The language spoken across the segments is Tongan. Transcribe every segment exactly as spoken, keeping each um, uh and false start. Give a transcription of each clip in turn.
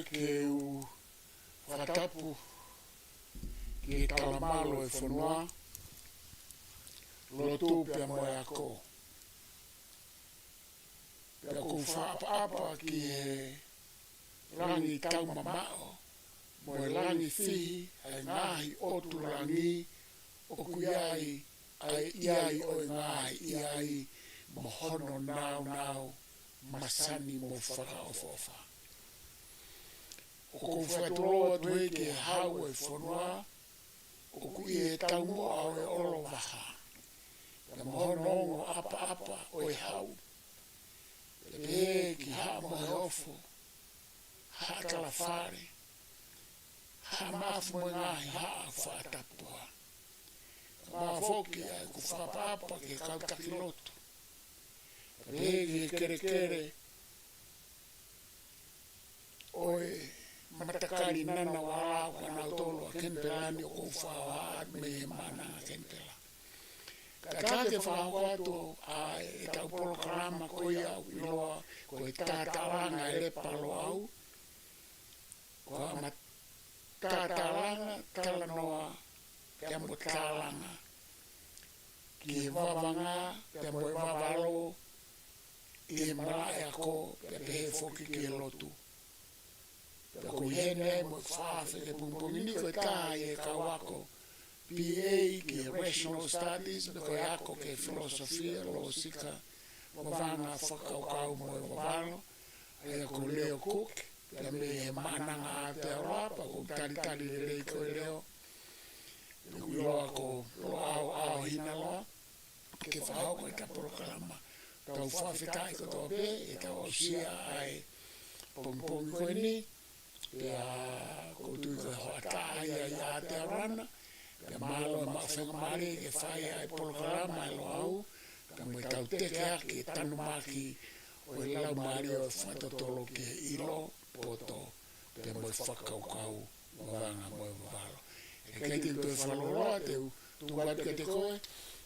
ke u fakatapu ki he talamalu ʻo e fonua, lotu pea mo e ako. Pea ʻoku ou fakaʻapaʻapa ki he langi taumamaʻo, mo e langi fihi ʻa e ngaahi ʻotu langi ʻoku ʻi ai ʻa e ʻi ai ʻo e ngaahi ʻi ai mo hono nāunau masani mo fakaʻofoʻofa. ʻOku ou fakatulou atu ai ki he hau ʻo e fonua, ʻoku ʻi he taumuʻa ʻo e ʻolovaha, pea mo hono ongo ʻapaʻapa ʻo e hau. Pea pehē ki Haʻa Moheofo, Haʻa Kalafale, Haʻa Maʻafu mo e ngaahi haʻa fakatapua. Kae ʻumaʻā foki ʻa ʻeku fakaʻapaʻapa ki he kau taki lotu. Pea pehē ki he kelekele ʻo e matakali Ngunnawal, ko kinautolu ʻa Kenipela ni ʻoku ou fakahohaʻa mei he Maʻananga Kenipela. Kae ʻatā ke fakahoko atu ʻa ʻetau polokalama ko ia ʻoku ʻiloa ko e Tātālanga ʻi he Lepa Loʻau, ko e ma-, tātālanga, talanoa, pea mo tālanga ki he vavanga, pea mo e vavalo, ʻi he malaʻe ako, pea pehē foki ki he lotu. Pea ʻoku ʻi heni ai mo e fakafe ke pongipongi ni ko e taha ʻi he kau ako B A ki he Rational Studies, pea ko e ako ki he filosofia, lōsika, vavanga, fakakaukau mo e vavalo, ʻa ia ko Leo Cook, pea mei he Maʻananga Aotearoa, pea ʻoku ou talitali lelei koe Leo. Pea ʻoku ʻiloa ko Loʻau ʻAohinaloa, ke fakahoko ʻeta polokalama. Tau fakafetaʻi kotoa pē, ʻetau aʻusia ʻa e pongipongi ko eni, pea ʻoku ou tui ko e hoʻatā ia ʻi Aotearoa na, pea mālō e maʻu faingamālie ke fai ʻa e polokalama ʻa e Loʻau, pea mo ʻetau teke ʻaki e tanumaki ʻo e laumālie ʻo e fakatotolo ki he ʻilo, poto, pea mo e fakakaukau, vavanga mo e vavalo. ʻE ʻikai te u toe fakalōloa, te u tuku atu kiate koe,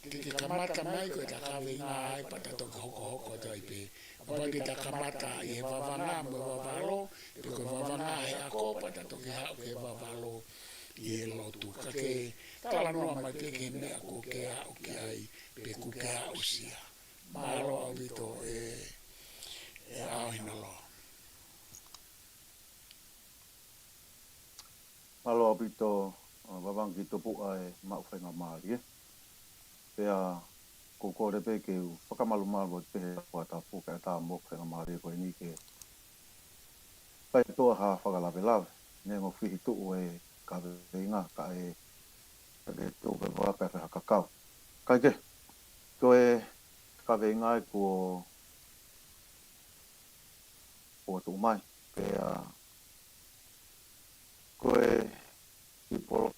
ke ke kamata mai ko ʻeta kaveinga ai pea ta toki hokohoko atu ai pē. Kapau te ta kamata ʻi he vavanga mo e vavalo, pe ko e vavanga he ako pea ta toki haʻu ki he vavalo ʻi he lotu. Ka ke talanoa mai pē ki he meʻa ʻoku ke aʻu ki ai, pe ʻoku ke aʻusia. Mālō ʻaupito ē, ē ʻAohinaloa. Mālō ʻaupito, ʻa, Vavangakitupuʻa e maʻu faingamālie. Pea ʻoku ou kole pē ke u fakamalumalu atu pē he fakatapu kae ʻatā mo e faingamālie ko eni ke fai atu ha fakalavelave. Neongo fihi tuʻu e kaveinga kae, kae tuʻu pē vaka e fakakakau. Kae kehe, ko e kaveinga ē kuo, kuo tuʻu mai. Pea ko e kiʻi polo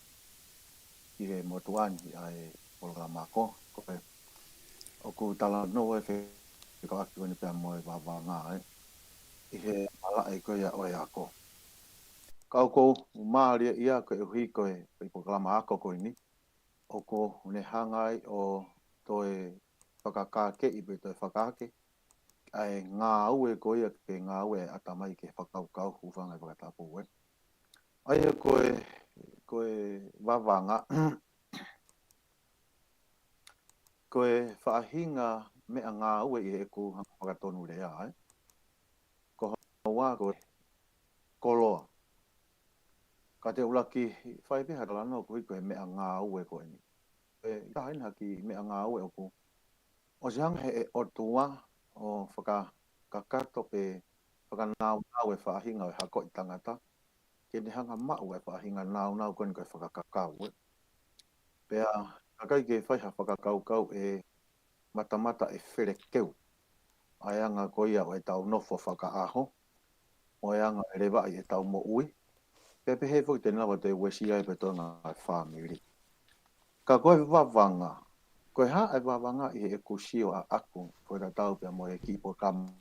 ki he motuʻa ni ʻa e polokalama ako, ko e ʻoku talanoa e fekauʻaki ko eni pea mo e vavanga ē, ʻi he malaʻe ko ia ʻo e ako. Ka ʻoku ou mālieʻia koeʻuhi ko e, ko e polokalama ako ko eni, ʻoku ne hanga ai ʻo toe fakakākeʻi pe toe fakahake ʻa e ngāue ko ia ke ngāue e ʻatamai ke fakakaukau, hūfanga he fakatapu ē. ʻA ia ko e, ko e vavanga, ko e faʻahinga meʻangāue ʻi heʻeku hanga fakatonulea ē. Ko hono ua ko e koloa. Ka te u ʻuluaki fai pē ha talanoa koeʻuhi ko e meʻangāue ko eni. ʻE, ʻi ai ha kiʻi meʻangāue ʻoku ʻosi hanga he ʻOtua ʻo fakakakato pe fakanāunau e faʻahinga ʻo e hako ʻi tangata, ke ne hanga maʻu e faʻahinga nāunau ko eni ko e fakakaukau ē. Pea, ka ʻikai ke fai ha fakakaukau ʻe matamata ʻe felekeu ʻa e anga ko ia ʻo ʻetau nofo fakaʻaho, ʻo e anga e levaʻi ʻetau moʻui, pea pehē foki te ne lava toe uesia ai pē toenga e fāmili. Ka ko e vavanga, ko e hā e vavanga ʻi heʻeku sio ʻaʻaku, ko e tatau pea mo e kiʻi polokalama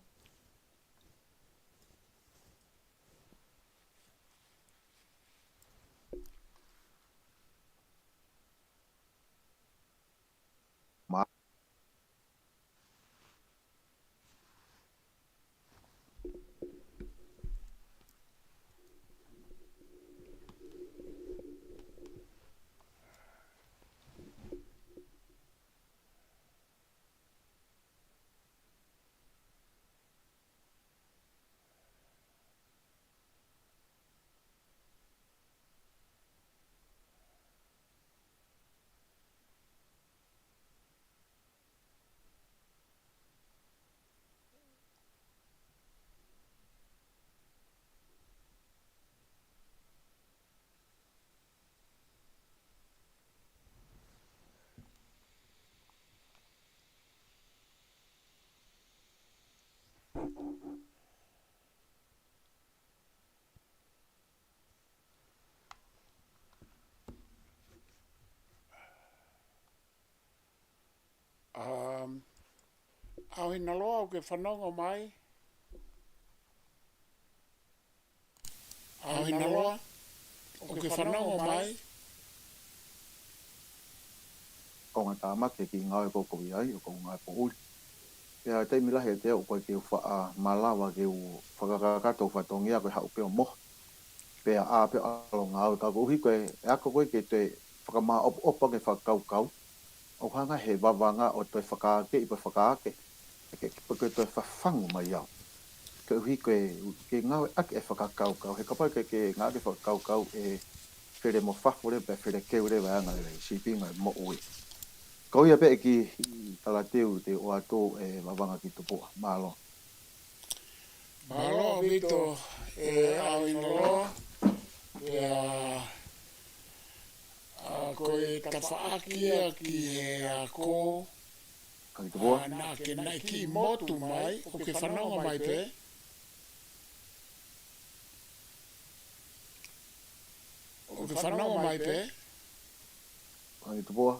ʻAohinaloa, ʻoku ke fanongo mai? ʻAohinaloa, ʻoku ke fanongo mai? Ko e ngaahi tāmaki ki he ngāue ʻoku ou ʻi ai, ʻoku ou ngāue poʻuli. Pea taimi lahi ʻiate au ʻoku ʻikai ke u faʻa malava ke u fakakakato fatongia, ko e haʻu pē ʻo mohe. Pea ʻā pē ʻo ʻalu ʻo ngāue, ka koeʻuhi ko e ako ko ē ke toe fakamāʻopoʻopo ange e fakakaukau, ʻoku hanga he vavanga ʻo toe fakaakeʻi, toe fakaake, ke, ke, ke toe fafangu mai au. Koeʻuhi ko e, ke ngāueʻaki e fakakaukau, he kapau ʻoku ke ngāueʻaki e fakakaukau ʻe fele mo fafo leva, pea fele keu leva e anga e sīpinga e moʻui. Ko ia pē ʻEiki Talateu, te u ʻoatu e vavanga ki tupuʻa. Mālō. Mālō ʻaupito, ʻe ʻAohinaloa, pea, ʻa, ko e tafaʻaki ia ki he ako, Ka ki tupuʻa. ʻA, naʻa ke naʻe kiʻi motu mai, ʻoku ke fanongo mai pē? ʻOku ke fanongo mai pē? Ka ki tupuʻa.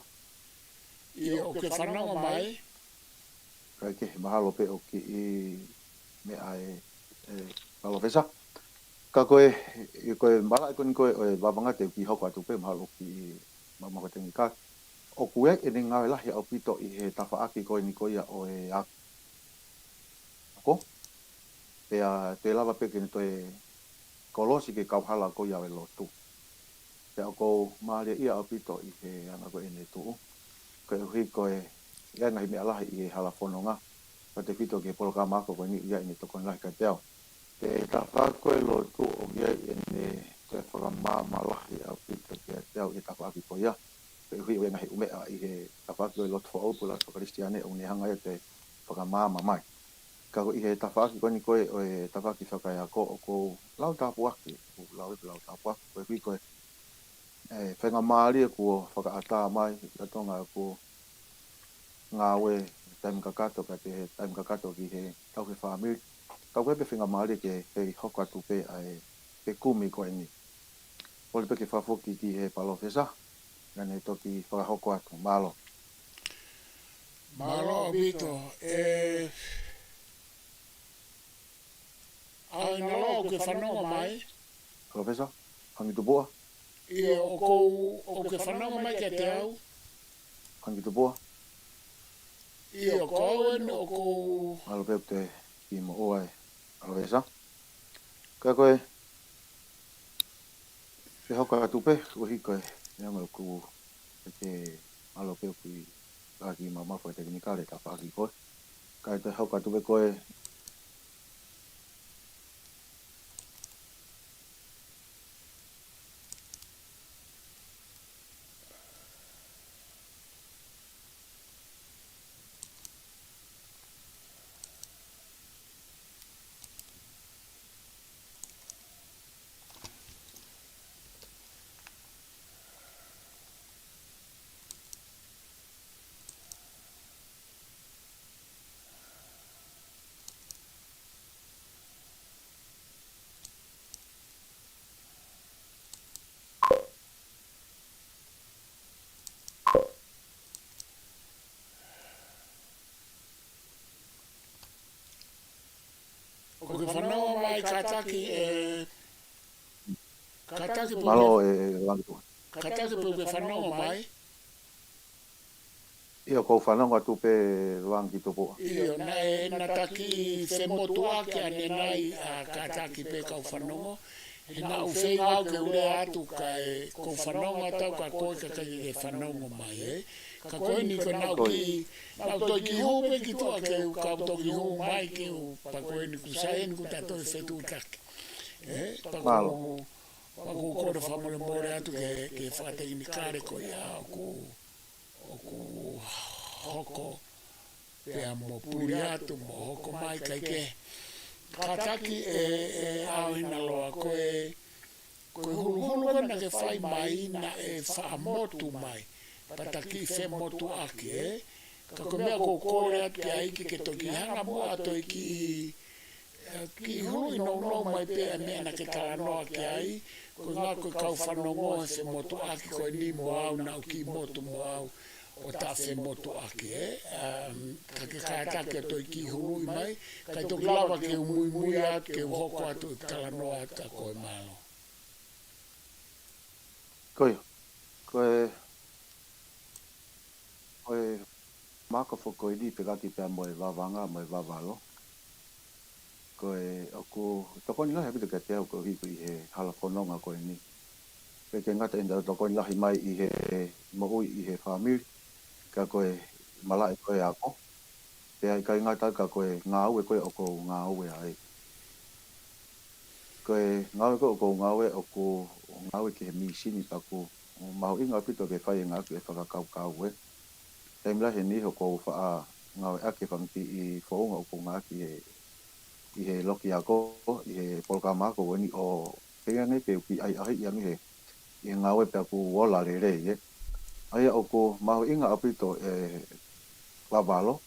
ʻIo, ʻoku ke fanongo mai? Kae kehe, mahalo pē ʻoku kiʻi meʻa e, e, Palōfesa. Ka ko e, ʻi ko e malaʻe ko eni ko ē ʻo e vavanga te u kiʻi hoko atu pē, mahalo ʻoku kiʻi maumau ko e tekinikale. ʻOku ʻi ai ʻene ngāue lahi ʻaupito ʻi he tafaʻaki ko eni ko ia ʻo e ako. Pea toe lava pē ke ne toe kolosi ki he kauhala ko ia ʻo e lotu. Pea ʻoku ou mālieʻia ʻaupito ʻi he anga ko ē ʻene tuʻu. Koeʻuhi ko e, ʻi ai e ngaahi meʻa lahi ʻi he hala fononga, tautefito ki he polokalama ako ko eni, ʻi ai ʻene tokoni lahi kiate au. Ko e tafaʻaki ko ē lotu ʻoku ʻi ai ʻene toe fakamaama lahi ʻaupito kiate au ʻi he tafaʻaki ko ia. Koeʻuhi ʻoku ʻi ai e ngaahi ʻū meʻa ʻi he tafaʻaki ko ē lotu foʻou, pe lotu faka-Kalisitiane, ʻoku ne hanga ia ʻo toe fakamaama mai. Ka ko ʻi he tafaʻaki ko eni ko ē ʻo e tafaʻaki fakaako, ʻoku ou lau tāpuaki, ʻoku ou lau e lau tāpuaki, koeʻuhi ko e, e, faingamālie kuo fakaʻatā mai, ʻa Tonga kuo ngāue taimi kakato, pea pehē taimi kakato ki he tauhi e fāmili. Ka ko e pē faingamālie ke, ke hoko atu pē ʻa e, e kumi ko eni. Kole pē ke fakafoki ki he Palōfesa, naʻa ne toki fakahoko atu. Mālō. Mālō ʻaupito, ʻe ʻAohinaloa, ʻoku ke fanongo mai? Palōfesa, ka ki tupuʻa. ʻIo, ʻoku ou, ʻoku ke fanongo mai kiate au? Ka ki tupuʻa. ʻIo, ko au eni ʻoku ou. Mālō pē ʻoku te kiʻi moʻua e Palōfesa. Ka ko e, fehoko atu pē, koeʻuhi ko e, neongo ʻoku, ʻe te, mālō pē ʻoku ʻi ai e kiʻi maumau fakatekinikale e tafaʻaki ko ē. Kae toe hoko atu pē ko e. ʻOku ke fanongo mai, kātaki ē, kātaki pē ʻoku ke. Mālō ē, ē, Langi Tupuʻa. Kātaki pē ʻoku ke fanongo mai. ʻIo, ʻoku ou fanongo atu pē, Langi Tupuʻa. ʻIo, naʻe, naʻa ta kiʻi femotuʻaki ʻanenai, ʻa, kātaki pē kau fanongo. He naʻa ku feinga au ke u lea atu kae ʻoku ou fanongo atu au ka ko e kakai ke fanongo mai, ē. Ka ko eni ko e naʻa ku kiʻi, naʻa ku toe kiʻi hū pē ki tuʻa ke u, ka u toki hū mai ke u, pea ko eni kuo sai eni kuo ta toe fetuʻutaki. Ē, pea ʻoku, pea ʻoku ou kole fakamolemole atu ki he, ki he fakatekinikale ko ia ʻoku, ʻoku hoko pea mo puli atu mo hoko mai kae kehe. Kātaki ē, ē ʻAohinaloa, ko e, ko e huluhulu ko ē naʻa ke fai mai naʻe faʻa motu mai, pea ta kiʻi femotuʻaki, ē. Ka ko e meʻa ʻoku ou kole atu ki ai ke ke toki hanga muʻa ʻo toe kiʻi, ē, kiʻi huluʻi nounou mai pē ʻa e meʻa naʻa ke talanoa ki ai, koeʻuhi ko e kau fanongo he femotuʻaki ko eni mo au naʻa ku kiʻi motu mo au. ʻo taʻefemotuʻaki, ē? Um, ka ke kātaki ʻo toe kiʻi huluʻi mai, kae toki lava ke u muimui atu, ke u hoko atu e talanoa atu ka ko e mālō. Ko ia, ko e, ko e maka foki ko eni fekauʻaki pea mo e vavanga, mo e vavalo. Ko e ʻoku tokoni lahi ʻaupito kiate au ko e hiki ʻi he hala fononga ko eni. Pea ʻikai ngata ʻi heʻene tokoni lahi mai ʻi he moʻui ʻi he fāmili, ka ko e malaʻe ko e ako. Pea ʻikai ngata ka ko e ngāue ko ē ʻoku ou ngāue ai. Ko e ngāue ko ē ʻoku ou ngāue ʻoku ou ngāue ki he mīsini pea ʻoku mahuʻinga ʻaupito ke fai e ngāueʻaki e fakakaukau ē. Taimi lahi ʻi he niʻihi ʻoku ou faʻa ngāueʻaki e fanga kiʻi founga ʻoku ou ngāueʻaki ʻi he, ʻi he loki ako, ʻi he polokalama ako ko eni ʻo feinga ange ke u kiʻi ʻahiʻahiʻi ange he, ʻi he ngāue pea ʻoku ola lelei ē. ʻA ia ʻoku mahuʻinga ʻaupito e vavalo,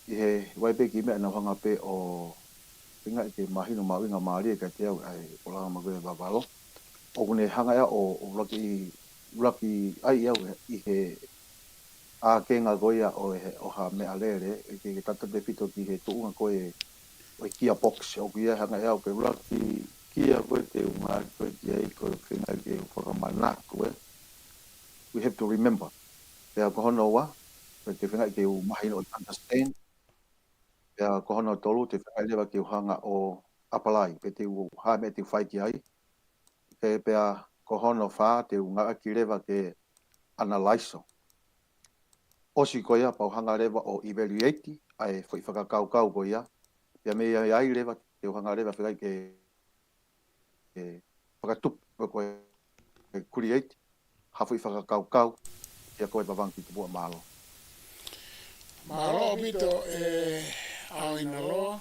ʻi he ʻoku ʻi ai pē kiʻi meʻa naʻa nau hanga pē ʻo feinga ke mahino mahuʻinga mālie kiate au ʻa e polokalama ko e vavalo. ʻOku ne hanga ia ʻo, ʻo ʻuluaki, ʻuluaki ʻai au ʻi he ʻākenga ko ia ʻo e, ʻo ha meʻalele, ʻe ke, ke tata tefito ki he tuʻunga ko e, ʻo e gearbox, ʻoku ia hanga ia ʻo ke ʻuluaki kia ko e te u ngāueʻaki ko e ki ai ko e feinga ke u fakamanatu ē. We have to remember. Pea ko hono ua, ko e te feinga ke u mahino ʻo understand. Pea ko hono tolu, te feinga leva ke u hanga ʻo apply, pe te u ha meʻa te u fai ki ai. Ke pea ko hono fā, te u ngāueʻaki leva ke analyze. ʻOsi ko ia, pea u hanga leva ʻo evaluate ʻa e foʻi fakakaukau ko ia. Pea mei ai leva, te u hanga leva feinga ke, ke fakatupu, ko e create ha foʻi fakakaukau, ia ko e vavanga ki tuʻa, mālō. Mālō ʻaupito e ʻAohinaloa,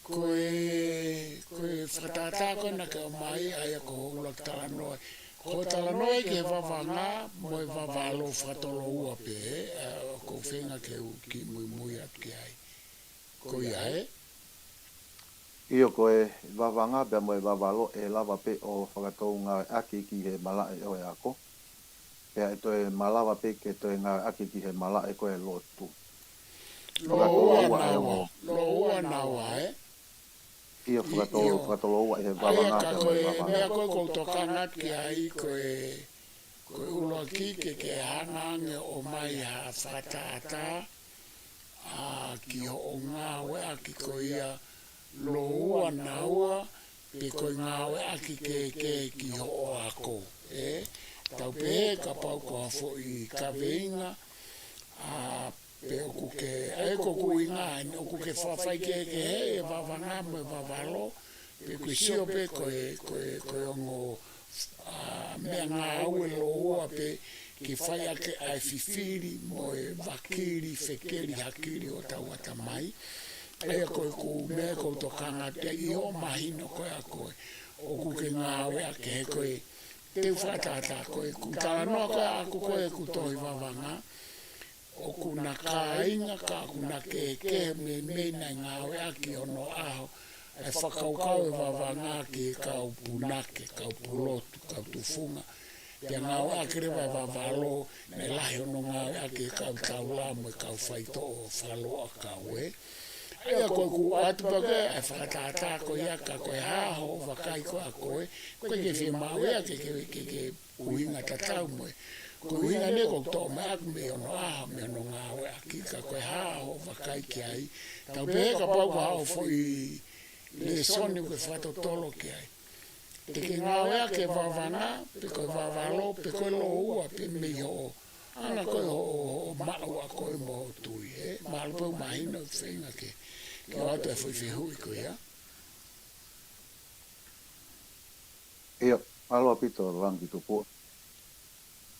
ko e, ko e fakatātā ko ē naʻa ke ʻomai, ʻa ia ko hoʻo ʻuluaki talanoa. Ko hoʻo talanoa ki he vavanga mo e vavalo fakatouloua pē, ē, ʻoku ou feinga ke u kiʻi muimui atu ki ai. Ko ia ē? ʻIo, ko e vavanga pea mo e vavalo ʻe lava pē ʻo fakatou ngāueʻaki ki he malaʻe ʻo e ako. Pea ʻe toe malava pē ke toe ngāueʻaki ki he malaʻe ko e lotu. Lōua naua, lōua naua, ē? ʻIo, fakatou, fakatouloua ʻi he vavanga pea mo e vavalo. Meʻa ko ē ʻoku ou tokanga ki ai ko e, ko e ʻuluaki ke ke hanga ange ʻo ʻomai ha fakatātā, ʻa, ki hoʻo ngāueʻaki ko ia lōua naua, pe ko e ngāueʻaki kehekehe ki hoʻo ako, ē? Tau pehē kapau ko ha foʻi kaveinga, ʻa, pe ʻoku ke, ʻa ia ko ʻeku ʻuhinga, ʻoku ke fakafaikehekeheʻi e vavanga mo e vavalo, pe ʻoku ke sio pē ko e, ko e, ko e ongo, ʻa, meʻangāue lōua pē ke fai ʻaki ʻa e fifili mo e vakili, fekeli hakili ʻo tau ʻatamai. ʻA ia ko ʻeku meʻa ʻoku ou tokanga ki ai ʻi hoʻo mahino ko ē ʻa koe, ʻoku ke ngāueʻaki he ko e, te u fakatātā ko ē, ʻeku talanoa ko ē ʻaʻaku ko ē ʻeku tohi vavanga, ʻoku na kāinga ka ʻoku na kehekehe meimei naʻe ngāueʻaki ʻi onoʻaho ʻa e fakakaukau e vavanga ki he kau punake, kau pulotu, kau tufunga. Pea ngāueʻaki leva e vavalo, naʻe lahi hono ngāueʻaki ʻe he kau taula mo e kau faitoʻo fakalotoʻakau ē. ʻA ia ko ʻeku ʻoatu pē ko ē ʻa e fakatātā ko ia ka ko e hā hoʻo vakai ko ē ʻa koe, ʻoku ʻikai ke fiemaʻu ia ke, ke, ke, ke ʻuhinga tatau mo e. Ko e ʻuhinga eni ʻoku ou toʻo mai ʻaʻaku mei onoʻaho, mei hono ngāueʻaki ka ko e hā hoʻo vakai ki ai. Tau pehē kapau ko haʻo foʻi lēsoni ʻoku ke fakatotolo ki ai. Te ke ngāueʻaki e vavanga, pe ko e vavalo, pe ko e lōua, pe mei hoʻo anga ko ē hoʻo, hoʻo maʻu ʻa koe mo hoʻo tui, ē? Mahalo pē ʻoku mahino e feinga ke, ke ʻoatu e foʻi fehuʻi ko ia. ʻIo, mālō ʻaupito Langitupuʻa.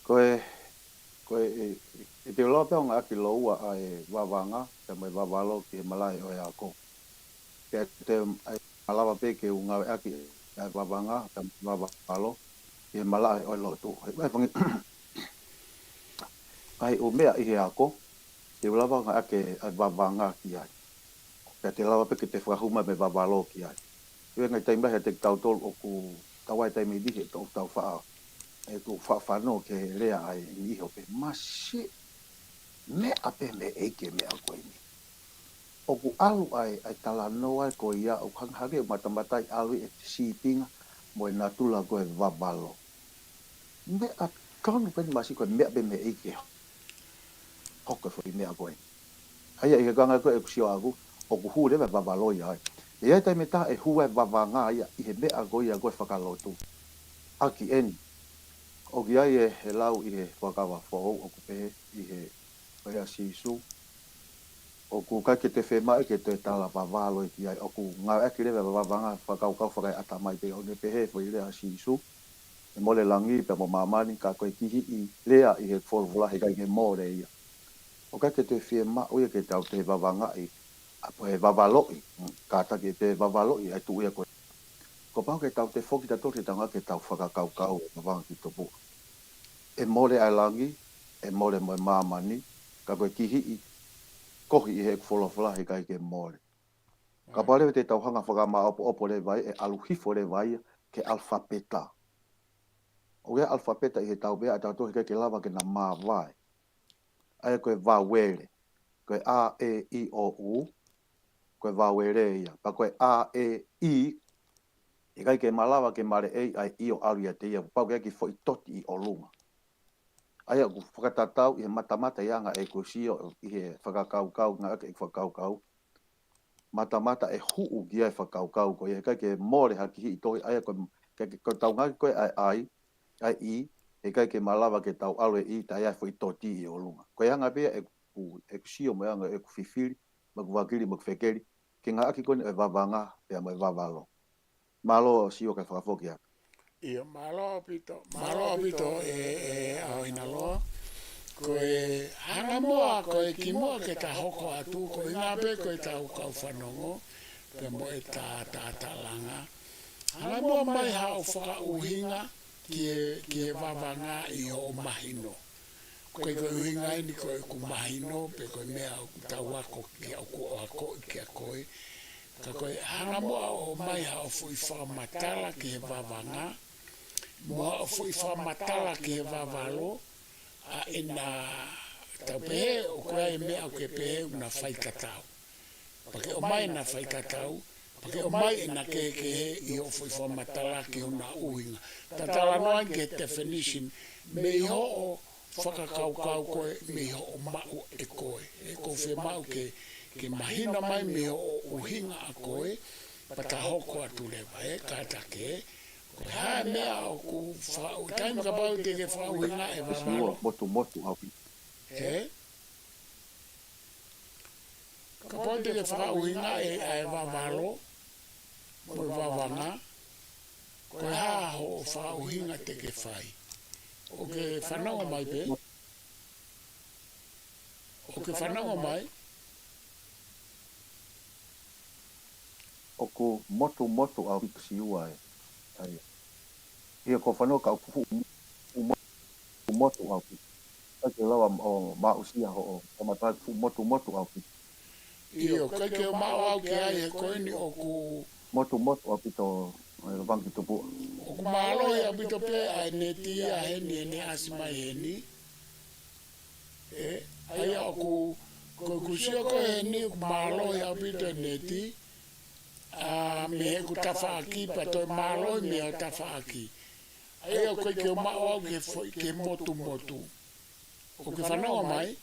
Ko e, ko e, ʻe, ʻe, ʻe te u lava pē ʻo ngāueʻaki lōua ʻa e vavanga, pea mo e vavalo ki he malaʻe ʻo e ako. Pea te, ʻe, malava pē ke u ngāueʻaki ʻa e vavanga, pea mo e vavalo, ki he malaʻe ʻo e lotu. He, he fanga, ʻa e ʻū meʻa ʻi he ako, te u lava ngāueʻaki ʻa e vavanga ki ai. Pea te lava pē ke te fakahū mai mo e vavalo ki ai. ʻI he ngaahi taimi lahi ʻiate kitautolu ʻoku tau ʻi ai e taimi ʻe niʻihi ʻoku tau faʻa, ʻoku faʻa fanongo ki he lea ʻa e niʻihi ʻo pehē, masiʻi, Meʻa pē mei he ʻEiki e meʻa ko eni. ʻOku ʻalu ai ʻa e talanoa ko ia ʻoku hangehangē ʻoku matamata ʻi ʻalu ʻi he sīpinga mo e natula ko e vavalo. Meʻa tonu pē eni masi ko e meʻa pē mei he ʻEiki e hoko e foʻi meʻa ko eni. ʻA ia ʻi he kanga ko ē ʻeku sio ʻaku, ʻoku hū leva e vavalo ia ai. ʻI he taimi ʻe taha ʻe hū e vavanga ia ʻi he meʻa ko ia ko e fakalotu. ʻAki eni. ʻOku ʻi ai e, he lau ʻi he Fuakava Foʻou ʻoku pehē ʻi he ko ia Sīsū. ʻOku ʻikai ke te fiemaʻu ke te tala vavalo ʻi ai. ʻOku ngāueʻaki leva e vavanga fakakaukau fakaeʻatamai pē ʻo ne pehē foʻi lea ʻa Sīsū. ʻE mole langi pea mo māmani ka ko e kihiʻi lea ʻi he folofola he ʻikai ke mole ia. ʻOku ʻikai ke te fiemaʻu ia ke tau te vavangaʻi, ʻa pe vavaloʻi, mm, kātaki ʻe te vavaloʻi ʻa e tuʻu ia ko ē. Kuo pau ke tau te foki tautolu he taunga ke tau fakakaukau e vavanga ki tupuʻa. ʻE mole ʻa e langi, ʻe mole mo e māmani, ka ko e kihiʻi kohi ʻi he ʻeku folofola he ʻikai ke mole. Kapau leva te tau hanga fakamaʻopoʻopo leva ai, ʻe ʻalu hifo leva ia ki he ʻalafapeta. ʻOku ʻi ai e ʻalafapeta ʻi he tau meʻa ʻa tautolu he ʻikai ke lava ke na māvae. ʻA ia ko e vauele. Ko e A, E, I, O, U. Ko e vauele ia. Pea ko e A, E, I, ʻikai ke malava ke maleʻei ʻa e I ʻo ʻalu ʻiate ia. Pau ke ʻai e kiʻi foʻi toti ʻi ʻolunga. ʻA ia ʻoku fakatatau ʻi he matamata ʻi he anga ʻeku sio ʻi he fakakaukau, ngāueʻaki e fakakaukau. Matamata ʻe huʻu ki ai e fakakaukau ko ia, he ʻikai ke mole ha kihiʻi tohi, ʻa ia ko e, ke, ke, ko e taunga ko ē ʻa e I, ʻa e I, he ʻikai ke malava ke tau ʻalu e I, taʻe ʻi ai e foʻi toti ʻi ʻolunga. Ko e anga pē ia ʻeku, ʻeku sio mo e anga ʻeku fifili, mo ʻeku vakili, mo ʻeku fekeli, ki he ngāueʻaki ko eni e vavanga, pea mo e vavalo. Mālō Sio kae fakafoki atu. ʻIo, mālō ʻaupito, mālō ʻaupito ē, ē, ʻAohinaloa. Ko e hanga muʻa, ko e kimuʻa ke ta hoko atu, ko e ʻuhinga pē ko e tau kau fanongo, pea mo e ta, ta, tatalanga. Hanga muʻa mai haʻo fakaʻuhinga ki he, ki he vavanga ʻi hoʻo mahino. Ko e, ko e ʻuhinga eni ko ʻeku mahino, pe ko e meʻa ʻoku tau ako ki, ʻoku ou akoʻi kia koe. Ka ko e hanga muʻa ʻo ʻomai haʻo foʻi fakamatala ki he vavanga, mo haʻo foʻi fakamatala ki he vavalo, ʻa ena tau pehē, ʻoku ʻi ai e meʻa ʻoku ke pehē ʻoku na faitatau. Pea ke ʻomai ʻena faitatau, pea ke ʻomai ʻena kehekehe ʻi hoʻo foʻi fakamatala ki hona ʻuhinga. Ta talanoa ki he definition, mei hoʻo fakakaukau ko ē, mei hoʻo maʻu ʻe koe. ʻOku ou fiemaʻu ke, ke mahino mai mei hoʻo ʻuhinga ʻa koe, pea ta hoko atu leva, ē, kātaki, ē. Ko e hā e meʻa ʻoku fakaʻu-, taimi kapau te ke fakaʻuhinga e vavalo. Motumotu ʻaupito. Ē? Kapau te ke fakaʻuhinga e, ʻa e vavalo, mo e vavanga, ko e hā hoʻo fakaʻuhinga te ke fai. ʻOku ke fanongo mai pē? ʻOku ke fanongo mai? ʻOku motumotu ʻaupito Siua ē. ʻA ia. ʻIo, ʻoku ou fanongo ka ʻoku fuʻu, fuʻu motu, motu ʻaupito. ʻIkai ke lava ʻo maʻusia hoʻo, hoʻo kamata, fuʻu motumotu ʻaupito. ʻIo, ʻikai ke u maʻu au ki ai he ko eni ʻoku motumotu ʻaupito, ē, Lovangi Tupuʻa. ʻOku mālohi ʻaupito pē ʻa e neti ʻa heni, ʻene ʻasi mai heni. Ē, ʻa ia ʻoku, ko ʻeku sio ko ē heni ʻoku mālohi ʻaupito e neti, ʻa, mei heʻeku tafaʻaki, pea toe mālohi mei hoʻo tafaʻaki. ʻA ia ʻoku ʻikai ke u maʻu au ki he foʻi, ki he motumotu. ʻOku ke fanongo mai?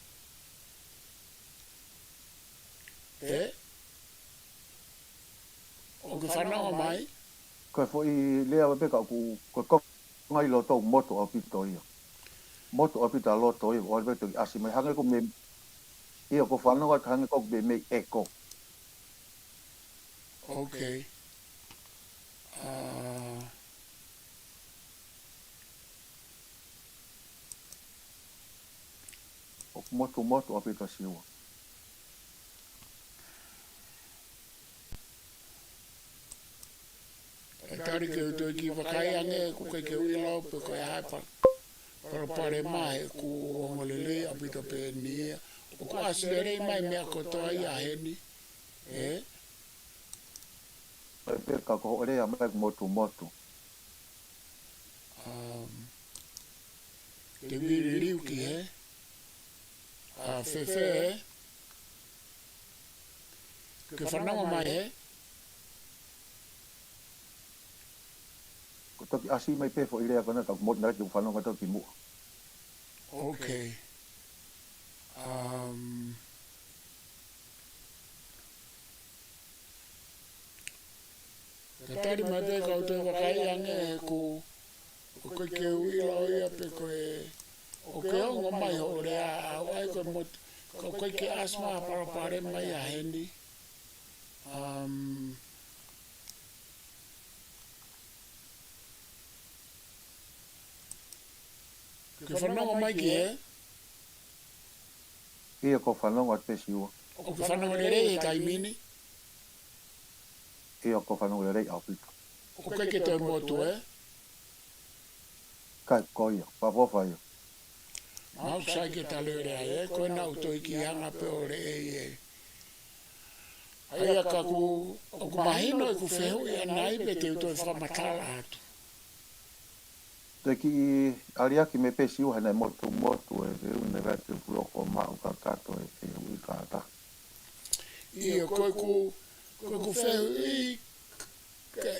Ē? ʻOku ke fanongo mai? Ko e foʻi lea pē ka ʻoku, ko e konga ʻi loto motu ʻaupito ia. Motu ʻaupito ʻa loto ia, ʻo le pē toki ʻasi mai hangē ko e meʻa, ʻio, ʻoku ou fanongo ai ka hangē ko e meʻa mei ʻeko. Ok. ʻA, ʻoku motumotu ʻaupito Siua. ʻE tali ke u toe kiʻi vakai ange, ʻoku ʻikai ke u ʻilo pe ko e hā e pa-, palopalema heʻeku ongo lelei ʻaupito pē eni ia. ʻOku ʻasi lelei mai meʻa kotoa ia heni. Ē? Pea ka ko hoʻo lea mai ʻoku motumotu. Um, te u liliu ki hē, ʻa, fēfē, ē? Ke fanongo mai, ē? Ko e toki ʻasi mai pē foʻi lea ko ena ka ʻoku moʻoni naʻa ke fanongo atu ki muʻa. Okay. Um, Ka tali mai pē kau toe vakai ange he ʻoku, ʻoku ʻikai ke u ʻilo ia pe ko e, ʻoku ke ongo mai hoʻo lea ʻaʻau ai ko e mot-, ka ʻoku ʻikai ke ʻasi mai ha palopalema ia heni. Um, ke fanongo mai ki he? ʻIo, ʻoku ou fanongo atu pē Siua. ʻOku ke fanongo lelei he taimi ni? ʻIo, ʻoku ou fanongo lelei ʻaupito. ʻOku ʻikai ke toe motu, ē? ʻIkai, ko ia, fakaʻofoʻofa ia. Mau sai ke ta lele ai, ē, ko ena ʻoku ou toe kiʻi hanga pē ʻo lelei, ē. ʻA ia ka ʻoku, ʻoku mahino ʻeku fehuʻi ʻanai pe te u toe fakamatala atu. Te u kiʻi aliaki mai pē Siua he naʻe motumotu e fehuʻi naʻe ʻikai ke u fuʻu loko maʻu kakato e fehuʻi kātaki. ʻIo, ko ʻeku, ko ʻeku fehuʻi ke,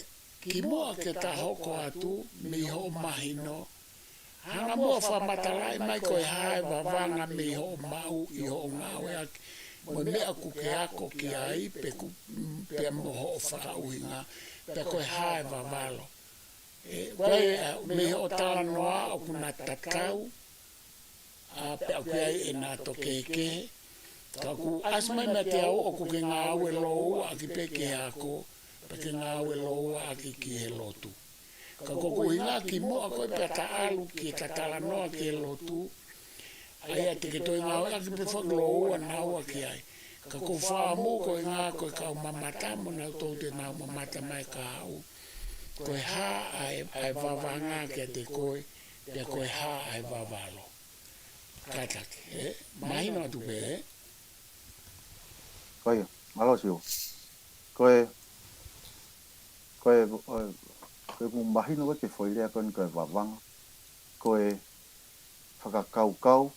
kimuʻa ke ta hoko atu mei hoʻo mahino. Hanga muʻa ʻo fakamatalaʻi mai ko e hā e vavanga mei hoʻo maʻu ʻi hoʻo ngāueʻaki mo e meʻa ʻoku ke ako ki ai pe ʻoku, pea mo hoʻo fakaʻuhinga, pea ko e hā e vavalo. ʻE, ko e, ʻa, mei hoʻo talanoa ʻoku na tatau, ʻa, pea ʻoku ʻi ai ʻena tō kehekehe. Ka ʻoku ʻasi mai meiate au ʻoku ke ngāue lōua ʻaki pē ki he ako, pea ke ngāue lōua ʻaki ki he lotu. Ka ko ʻeku ʻuhinga kimuʻa ko ē pea ta ʻalu ki he talanoa ki he lotu, ʻa ia te ke toe ngāueʻaki pē foki lōua naua ki ai. Ka ʻoku ou fakaʻamu ko e ʻuhinga ko e kau mamata mo nautolu te nau mamata mai kia au. Ko e hā ʻa e, ʻa e vavanga kiate koe, pea ko e hā ʻa e vavalo. Kātaki, ē? Mahino atu pē, ē? Ko ia, mālō Siua. Ko e, ko e, ʻo, ko ʻeku mahino ko ē ki he foʻi lea ko eni ko e vavanga. Ko e fakakaukau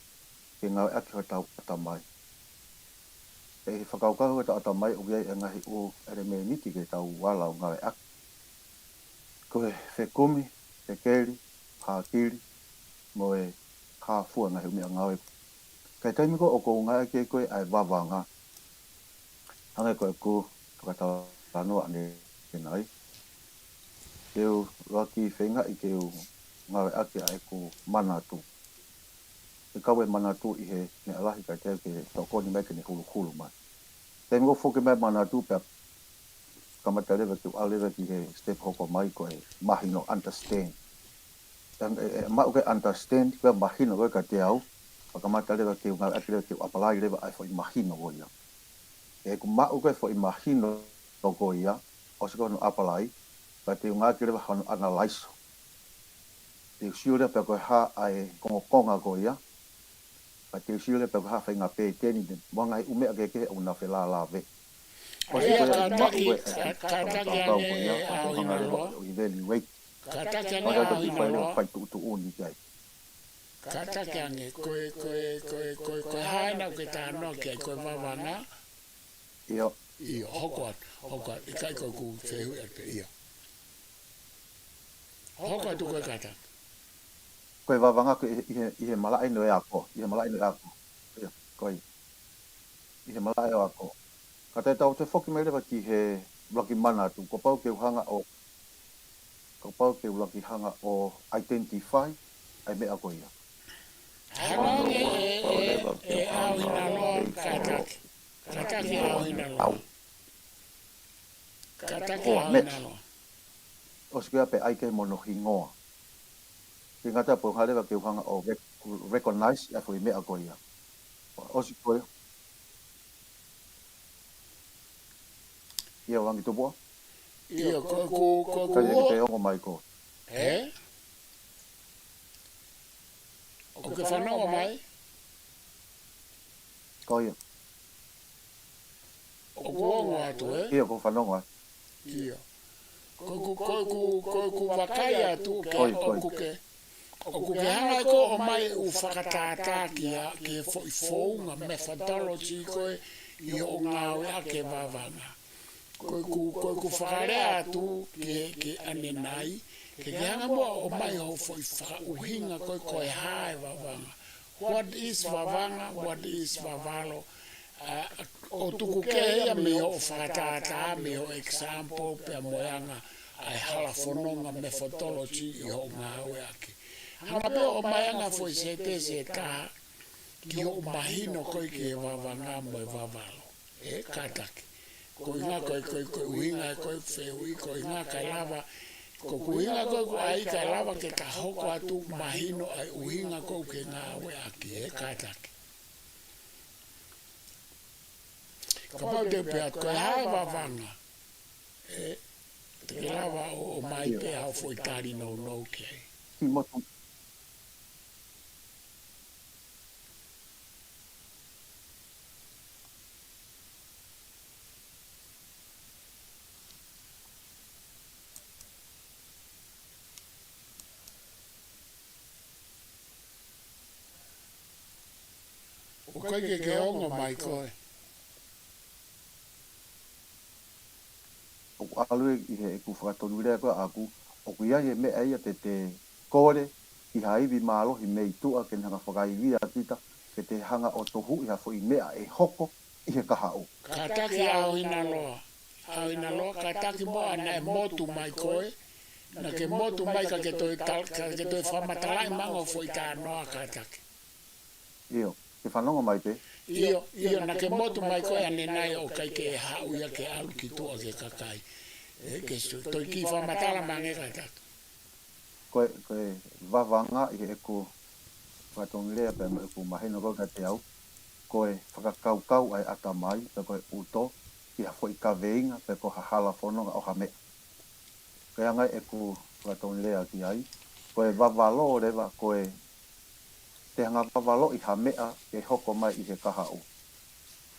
ke ngāueʻaki hotau ʻatamai. ʻI he fakakaukau hotau ʻatamai ʻoku ʻi ai e ngaahi ʻū ʻelemēniti ke tau ala ʻo ngāueʻaki. Ko e fekumi, fekeli, hākili, mo e hā fua e ngaahi ʻū meʻangāue. Ka ʻi he taimi ko ē ʻoku ou ngāueʻaki ai ko ē ʻa e vavanga. Hangē ko ʻeku fakatalanoa ʻanenai. Te u ʻuluaki feingaʻi ke u ngāueʻaki ʻa ʻeku manatu. ʻE kau e manatu ʻi he meʻa lahi kae teʻeki ke tokoni mai ke ne huluhulu mai. Taimi ʻoku foki mai manatu pea kamata leva ke u ʻalu leva ki he step hoko mai ko e mahino, understand. ʻE, ʻe, ʻe maʻu ke understand, ko e mahino ko ē kiate au, pea kamata leva ke u ngāueʻaki leva ke u apply leva ʻa e foʻi mahino ko ia. ʻE ʻeku maʻu ko ē foʻi mahino ko ia, ʻosi ko hono apply, pea te u ngāueʻaki leva hono analyze. Te u sio leva pe ko e hā ʻa e kongokonga ko ia, pea te u sio leva pe ko e hā e faʻahinga pēteni, mo e ngaahi ʻū meʻa kehekehe ʻoku na felālāveʻi. ʻOsi ko ia, kātaki, maʻu ko ē, kātaki ange ʻe ʻAohinaloa. Evaluate. Kātaki ange ʻe ʻAohinaloa. Fai leva, fai tuʻutuʻuni ki ai. Kātaki ange, ko e, ko e, ko e, ko e, ko e hā ena ʻoku ke talanoa ki ai, ko e vavanga? ʻIo. ʻIo, hoko atu, hoko atu, ʻikai ko ʻeku fehuʻi atu pē, ʻio. Hoko atu ko e kātaki. Ko e vavanga ko ē ʻi he, ʻi he malaʻe ʻo e ako, ʻi he malaʻe ʻo e ako. ʻIo, ko ia. ʻI he malaʻe ʻo e ako. Ka te tau toe foki mai leva ki he ʻuluaki manatu, kuo pau ke u hanga ʻo, kuo pau ke u ʻuluaki hanga ʻo identify ʻa e meʻa ko ia. Hanga ange ʻe, ʻe, ʻe ʻAohinaloa kātaki. Kātaki ʻAohinaloa. Kātaki ʻAohinaloa. ʻOsi ko ia pea ʻai ke mo hono hingoa. Ke ngata pē ʻoku ou hanga leva ke u hanga ʻo rec-, recognize ʻa e foʻi meʻa ko ia. ʻOsi ko ia. ʻIo, Langitupuʻa. ʻIo, ko, ko, ko, ko. Kae ke ongo mai ko. Ē? ʻOku ke fanongo mai? Ko ia. ʻOku ongo atu, ē? ʻIo, ʻoku ou fanongo atu. ʻIo. Ko ʻeku, ko ʻeku, ko ʻeku vakai atu ke, ko ia, ko ia. ʻOku ke, ʻOku ke hanga ʻe koe ʻo ʻomai ʻū fakatātā ki he, ki he foʻi founga methodology ko ē ʻi hoʻo ngāueʻaki e vavanga. Ko ʻeku, ko ʻeku fakalea atu ki he, ki he ʻanenai, ke ke hanga muʻa ʻo ʻomai hoʻo foʻi fakaʻuhinga ko ē ko e hā e vavanga. What is vavanga? What is vavalo? ʻA, ʻo tuku kehe ia mei hoʻo fakatātā, mei hoʻo example, pea mo e anga ʻa e hala fononga methodology ʻi hoʻo ngāueʻaki. Hanga pē ʻo ʻomai anga foʻi sētesi ʻe taha ki hoʻo mahino ko ē ki he vavanga mo e vavalo. Ē, kātaki. Ko e ʻuhinga ko ē, ko e, ko e ʻuhinga ko ē fehuʻi, ko e ʻuhinga kae lava, ko e ʻuhinga ko ē ko ʻai kae lava ke ta hoko atu mahino ʻa e ʻuhinga ko ē ke ngāueʻaki, ē, kātaki. Kapau te u pehē atu, ko e hā e vavanga? Ē, te ke lava ʻo, ʻo ʻomai pē haʻo foʻi tali nounou ki ai. Ki motu. ʻOku ʻikai ke ke ongo mai koe. ʻOku ʻalu ē ʻi heʻeku fakatonulea ko ē ʻaʻaku, ʻoku ʻi ai e meʻa ia te te kole ki ha ivi mālohi mei tuʻa ke ne hanga fakaivia kita, ke te hanga ʻo tohuʻi ha foʻi meʻa ʻe hoko ʻi he kahaʻu. Kātaki ʻAohinaloa. ʻAohinaloa, kātaki muʻa naʻe motu mai koe, naʻa ke motu mai ka ke toe tal-, ka ke toe fakamatalaʻi mai hoʻo foʻi talanoa, kātaki. ʻIo, ke fanongo mai pē. ʻIo, ʻio, naʻa ke motu mai koe ʻanenai ʻo ʻikai ke haʻu ia ke ʻalu ki tuʻa ki he kakai. Ē, ke su-, toe kiʻi fakamatala mai ange kātaki. Ko e, ko e vavanga ʻi heʻeku fakatonulea pea mo ʻeku mahino ko ē kiate au, ko e fakakaukau ʻa e ʻatamai, pe ko e ʻuto, ki ha foʻi kaveinga, pe ko ha hala fononga ʻo ha meʻa. Ko e anga ʻeku fakatonulea ki ai, ko e vavalo leva, ko e te hanga vavaloʻi ha meʻa ke hoko mai ʻi he kahaʻu.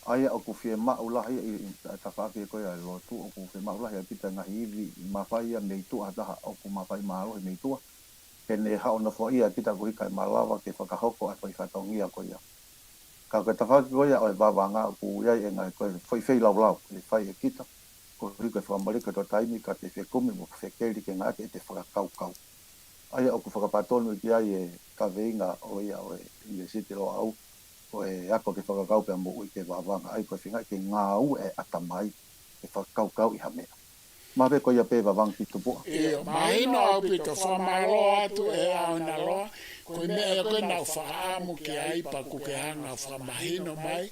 ʻA ia ʻoku fiemaʻu lahi ia ʻi, ʻi he tafaʻaki ko ia ʻa e lotu, ʻoku fiemaʻu lahi ʻa kita ngaahi ivi mafai ia mei tuʻa, ha taha ʻoku mafai mālohi mei tuʻa, ke ne haʻu ʻo nofoʻia kita koeʻuhi kae malava ke fakahoko ʻa e foʻi fatongia ko ia. Ka ko e tafaʻaki ko ia ʻo e vavanga ʻoku ʻi ai e ngaahi ko e foʻi feilaulau ʻe fai ʻe kita, koeʻuhi ko e fakamoleki ʻo e taimi ka te fekumi mo fekeli ke ngāueʻaki ʻete fakakaukau. ʻA ia ʻoku fakapatonu ki ai e kaveinga ʻo ia ʻo e ʻUnivēsiti Loʻau, ko e ako ke fakakaukau pea moʻui ke vavanga, ʻa ia ko e feinga ke ngāue e ʻatamai ke fakakaukauʻi ha meʻa. Mahalo pē ko ia pē vavanga ki tupuʻa. ʻIo, mahino ʻaupito, fakamālō atu ē ʻAohinaloa, ko e meʻa ia ko ē naʻa ku fakaʻamu ki ai pea ʻoku ke hanga fakamahino mai,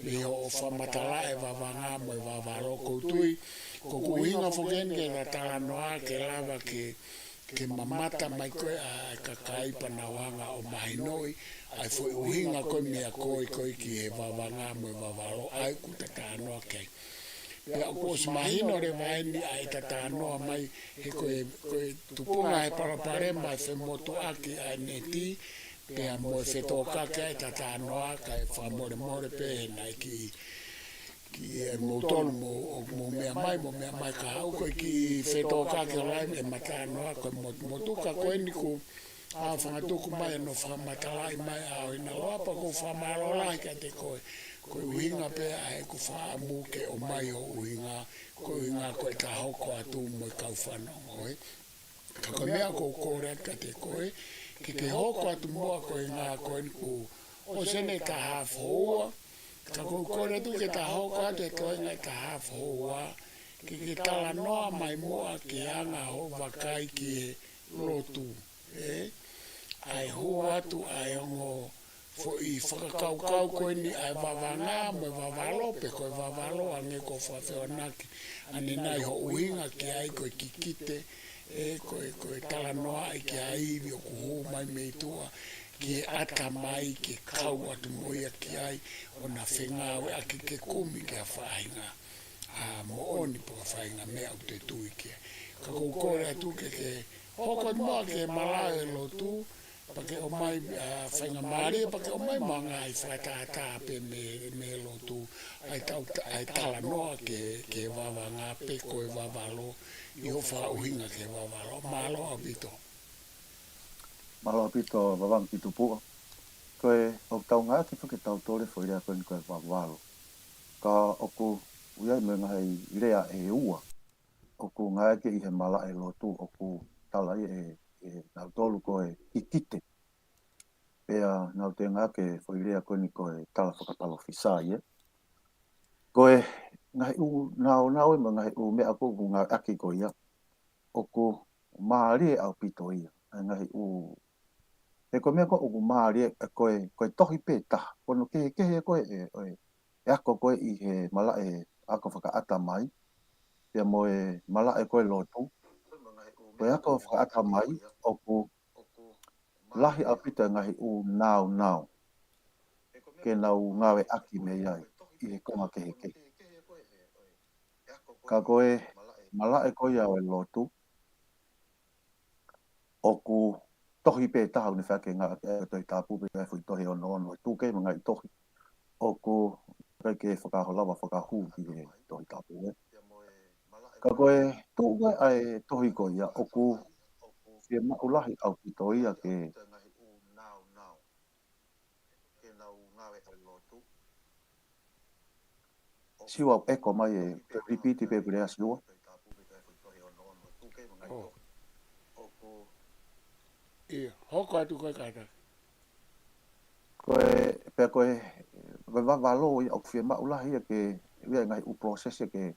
mei hoʻo fakamatala e vavanga mo e vavalo. ʻOku ou tui, ko ʻeku ʻuhinga foki eni ke ta talanoa ke lava ke, ke mamata mai ko ē ʻa e kakai pea nau hanga ʻo mahinoʻi ʻa e foʻi ʻuhinga ko ē meʻa ko ē ko ē ki he vavanga mo e vavalo ʻa ia ʻoku ta talanoa ki ai. Pea ʻoku ʻosi mahino leva eni ʻa e ta talanoa mai he ko e, ko e tupunga he palopalema e femotuʻaki ʻa e neti, pea mo e fetōkaki ʻa e ta talanoa kae fakamolemole pē he naʻe kiʻi, kiʻi ʻe moutolu mo, ʻo mou meʻa mai, mou meʻa mai ka haʻu ko e kiʻi fetōkaki ʻo laine ʻema talanoa ko e motu, motuka ko eni ʻoku ʻa fangatuku mai ʻa hono fakamatalaʻi mai ʻAohinaloa pea ʻoku ou fakamālō lahi kiate koe. Ko e ʻuhinga pē ʻa ʻeku fakaʻamu ke ʻomai hoʻo ʻuhinga, ko e ʻuhinga ko ʻeta hoko atu mo e kau fanongo, ē. Ka ko e meʻa ʻoku ou kole atu kiate koe, ke ke hoko atu muʻa ko e ʻuhinga ko eni kuo ʻosi eni ʻeta haafe houa, ka ʻoku ou kole atu ke ta hoko atu he toenga ʻeta haafe houa, ke ke talanoa mai muʻa ki he anga hoʻo vakai ki he lotu. Ē, ʻa e hū atu ʻa e ongo foʻi fakakaukau ko eni ʻa e vavanga mo e vavalo, pe ko e vavalo hangē ko e fakafehoanaki ʻanenai hoʻo ʻuhinga ki ai ko e kikite, ē, ko e, ko e talanoaʻi ki ha ivi ʻoku hū mai mei tuʻa ki he ʻatamai ke kau atu mo ia ki ai, ʻo na fengāueʻaki ke kumi ki ha faʻahinga, ʻa, moʻoni pe ko ha faʻahinga meʻa ʻoku te tui ki ai. Ka ʻoku ou kole atu ke ke hoko atu muʻa ke malaʻe lotu, pea ke ʻomai, ʻa, faingamālie, pea ke ʻomai mo ha ngaahi fakatātā pē mei, mei he lotu, ʻa e tau, ʻa e talanoa ki he, ki he vavanga pe ko e vavalo, ʻi hoʻo fakaʻuhinga ki he vavalo. Mālō ʻaupito. Mālō ʻaupito Vavangakitupuʻa. Ko e ʻoku tau ngāueʻaki foki ʻe tautolu e foʻi lea ko eni ko e vavalo. Ka ʻoku ʻi ai mo e ngaahi lea ʻe ua ʻoku ngāueʻaki ʻi he malaʻe lotu ʻoku tala ia ʻe, ʻe nautolu ko e kikite. Pea nau toe ngāueʻaki e foʻi lea ko eni ko e tala fakapalōfisai, ē. Ko e ngaahi ʻū naunau mo e ngaahi ʻū meʻa ko ē ʻoku ngāueʻaki ko ia, ʻoku mālie ʻaupito ia. ʻA e ngaahi ʻū, he ko e meʻa ko ē ʻoku mālie, ē, ko e, ko e tohi pē taha. Ko hono kehekehe ko ē, ē, ē, e ako ko ē ʻi he malaʻe ako fakaʻatamai, pea mo e malaʻe ko ē lotu. Ko e ako fakaʻatamai, ʻoku lahi ʻaupito e ngaahi ʻū naunau ke nau ngāueʻaki mei ai ʻi he konga kehekehe. Ka ko e malaʻe ko ia ʻo e lotu, ʻoku tohi pē taha ʻoku ne fai ke ngāueʻaki e Tohi Tapu pe ko e foʻi tohi ʻe ono ono, ʻe tuku mo e ngaahi tohi ʻoku ʻikai ke fakaholava fakahū ki he Tohi Tapu, ē. Ka ko e tuʻu ko ē ʻa e tohi ko ia, ʻoku fiemaʻu lahi ʻaupito ia ke Siua, ʻe ʻeko mai, ē, repeat pē pule ʻa Siua. Oh. ʻIa, hoko atu ko e kātaki. Ko e, pea ko e, ko e vavalo ia ʻoku fiemaʻu lahi ia ke, ia ngaahi ʻū process ia ke,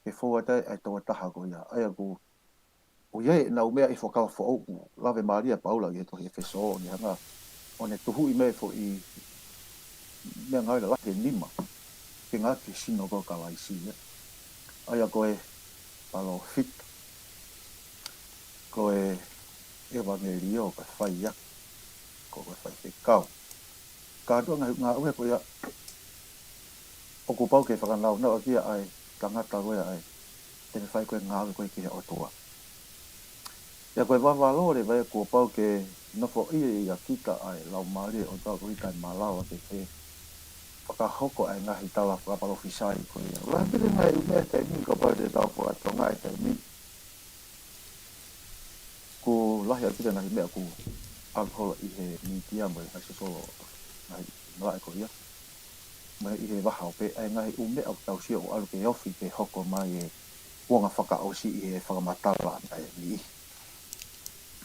ke fou atu ai e tokotaha ko ia. ʻA ia ʻoku ʻoku ʻi ai ʻenau meʻa ʻi he Fuakava Foʻou ʻoku lave mālie ʻa Paula ʻi he tohi ʻEfesō, ʻo ne hanga ʻo ne tuhuʻi mai e foʻi meʻangāue lalahi ʻe nima ke ngāueʻaki he sino ko ē ʻo Kalaisi, ē. ʻA ia ko e palōfita, ko e ʻevangeliō, ko e faiako, ko e faifekau. Kātoa ngaahi ngāue ko ia ʻoku pau ke fakanaunau ʻaki ia ʻa e tangata ko ia ʻa e te ne fai ko ē ngāue ko ē ki he ʻOtua. Pea ko e vavalo leva ia kuo pau ke nofoʻia ʻia kita ʻa e Laumālie ʻo e ʻOtua koeʻuhi kae malava ke ke fakahoko ʻa e ngaahi tala fakapalōfisai ko ia. Lahi pē ngaahi ʻū meʻa he taimi ni, kapau te tau fakatonga he taimi ni. ʻOku lahi ʻaupito e ngaahi meʻa ʻoku ʻalu holo ʻi he mītia mo e ngaahi sōsolo, ngaahi malaʻe ko ia. Mo e ʻi he vahaʻa ope, ʻa e ngaahi ʻū meʻa ʻoku tau sio ʻoku ʻalu ke ofi ke hoko mai e kuonga fakaʻosi ʻi he fakamatala ʻa e niʻihi.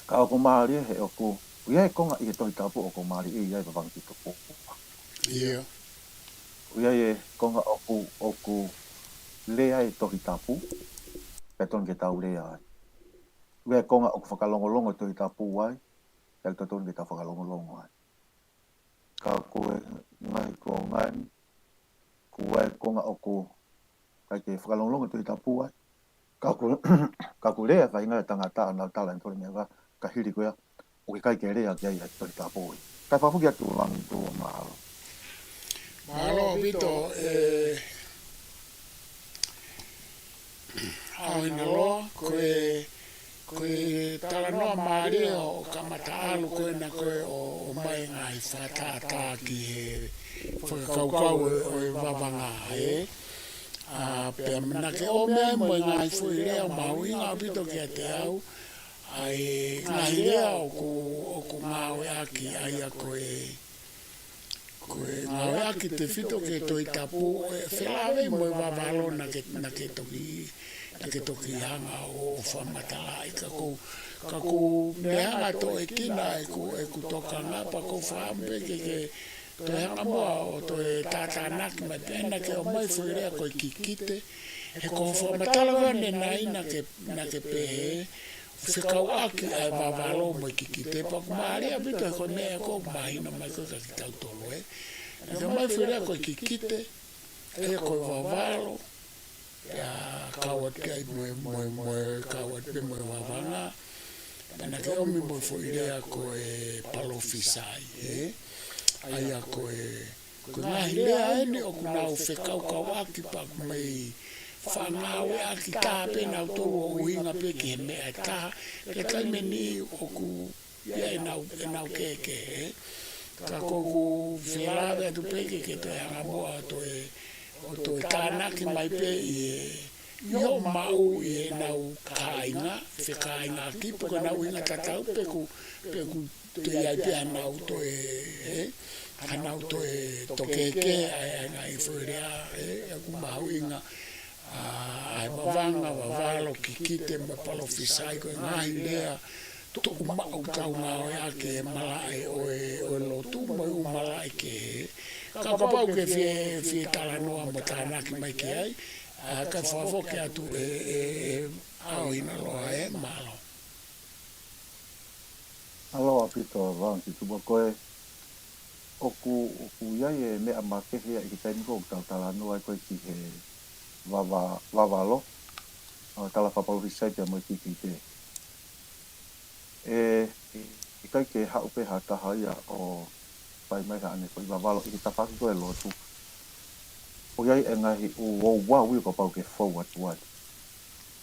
Ka ʻoku mālie he ʻoku ʻi ai e konga ʻi he Tohi Tapu ʻoku mālie ʻi ai e Vavangakitupuʻa. ʻIa. ʻI ai e konga ʻoku, ʻoku lea ai e Tohi Tapu, pea tonu ke tau lea ai. ʻI ai e konga ʻoku fakalongolongo e Tohi Tapu ai, pea totonu ke tau fakalongolongo ai. Ka ko e ngaahi konga ni, ko e konga ʻoku ʻikai ke fakalongolongo e Tohi Tapu ai. Ka ʻoku, ka ʻoku lea e faʻahinga e tangata ʻo nau tala ʻenau meʻa ka, ka hili ko ia, ʻoku ʻikai ke lea ki ai e Tohi Tapu ia. Kae fakafoki atu Vavangakitupuʻa, mālō. Mālō ʻaupito, ē, ʻAohinaloa, ko e, ko e talanoa mālie ʻo e kamata ʻalu ko ena ko ē ʻo, ʻomai e ngaahi fakatātā ki he fakakaukau ʻo e, ʻo e vavanga, ē. ʻA, pea naʻa ke ʻomai mo e ngaahi foʻi lea mahuʻinga ʻaupito kiate au, ʻa e ngaahi lea ʻoku, ʻoku ngāueʻaki, ʻa ia ko e, ko e ngāueʻaki tefito ki he Tohi Tapu, ʻe felāveʻi mo e vavalo naʻa ke, naʻa ke toki, naʻa ke toki hanga ʻo, ʻo fakamatalaʻi. Ka ʻoku, ka ʻoku ne hanga ʻo toʻekina ʻeku, ʻeku tokanga pea ʻoku ou fakaʻamu pē ke, ke toe hanga muʻa ʻo toe tātānaki mai pē naʻa ke ʻomai e foʻi lea ko e kikite. He ko e fakamatala ko ē ʻanenai naʻa ke, naʻa ke pehē, fekauʻaki ʻa e vavalo mo e kikite, pea ʻoku mālie ʻaupito he ko e meʻa ʻoku mahino mai ko ē kiate kitautolu, ē. Naʻa ke ʻomai e foʻi lea ko e kikite, ʻa ia ko e vavalo, pea kau atu ki ai mo e, mo e, mo e, kau atu pē mo e vavanga, pea naʻa ke ʻomi mo e foʻi lea ko e palōfisai, ē. ʻA ia ko e Ko e ngaahi lea eni ʻoku nau fekaukauʻaki pea ʻoku mei fakangāueʻaki taha pē nautolu ʻo ʻuhinga pē ki he meʻa ʻe taha, pea taimi ʻe niʻihi ʻoku ʻi ai ʻenau, ʻenau kehekehe. Ka ʻoku ou felāveʻi atu pē ke, ke toe hanga muʻa ʻo toe, ʻo toe tānaki mai pē ʻi he, ʻi hoʻo maʻu ʻi heʻenau kāinga, fekāinga ki puka nau inga tatau pe ʻoku, pe ʻoku toe ʻi ai pē hanau toe, ē, hanau toe tokeke, ʻa e, ʻa e ngaahi foʻi lea, ē, ʻoku mahuʻinga, ʻa e vavanga, vavalo, kikite mo e palōfisai ko e ngaahi lea tuʻu maʻu kaungāʻake he malaʻe ʻo e, ʻo e lotu mo e ʻū malaʻe kehe. Ka kapau ʻoku ke fie, fie talanoa mo tānaki mai ki ai, ʻa, kae fakafoki atu ʻe, ʻe, ʻe ʻAohinaloa ē, mālō. Mālō ʻaupito Vavangakitupuʻa, ko e ʻoku, ʻoku ʻi ai e meʻa makehe ia ʻi he taimi ko ē ʻoku tau talanoa ai ko ē ki he vava, vavalo, ʻa, tala fakapalōfisai pea mo e kikite. ʻE, ʻikai ke haʻu pē ha taha ia ʻo fai mai haʻane foʻi vavalo ʻi he tafaʻaki ko ē lotu. ʻOku ʻi ai e ngaahi ʻū ouau ia kuo pau ke fou atu ai.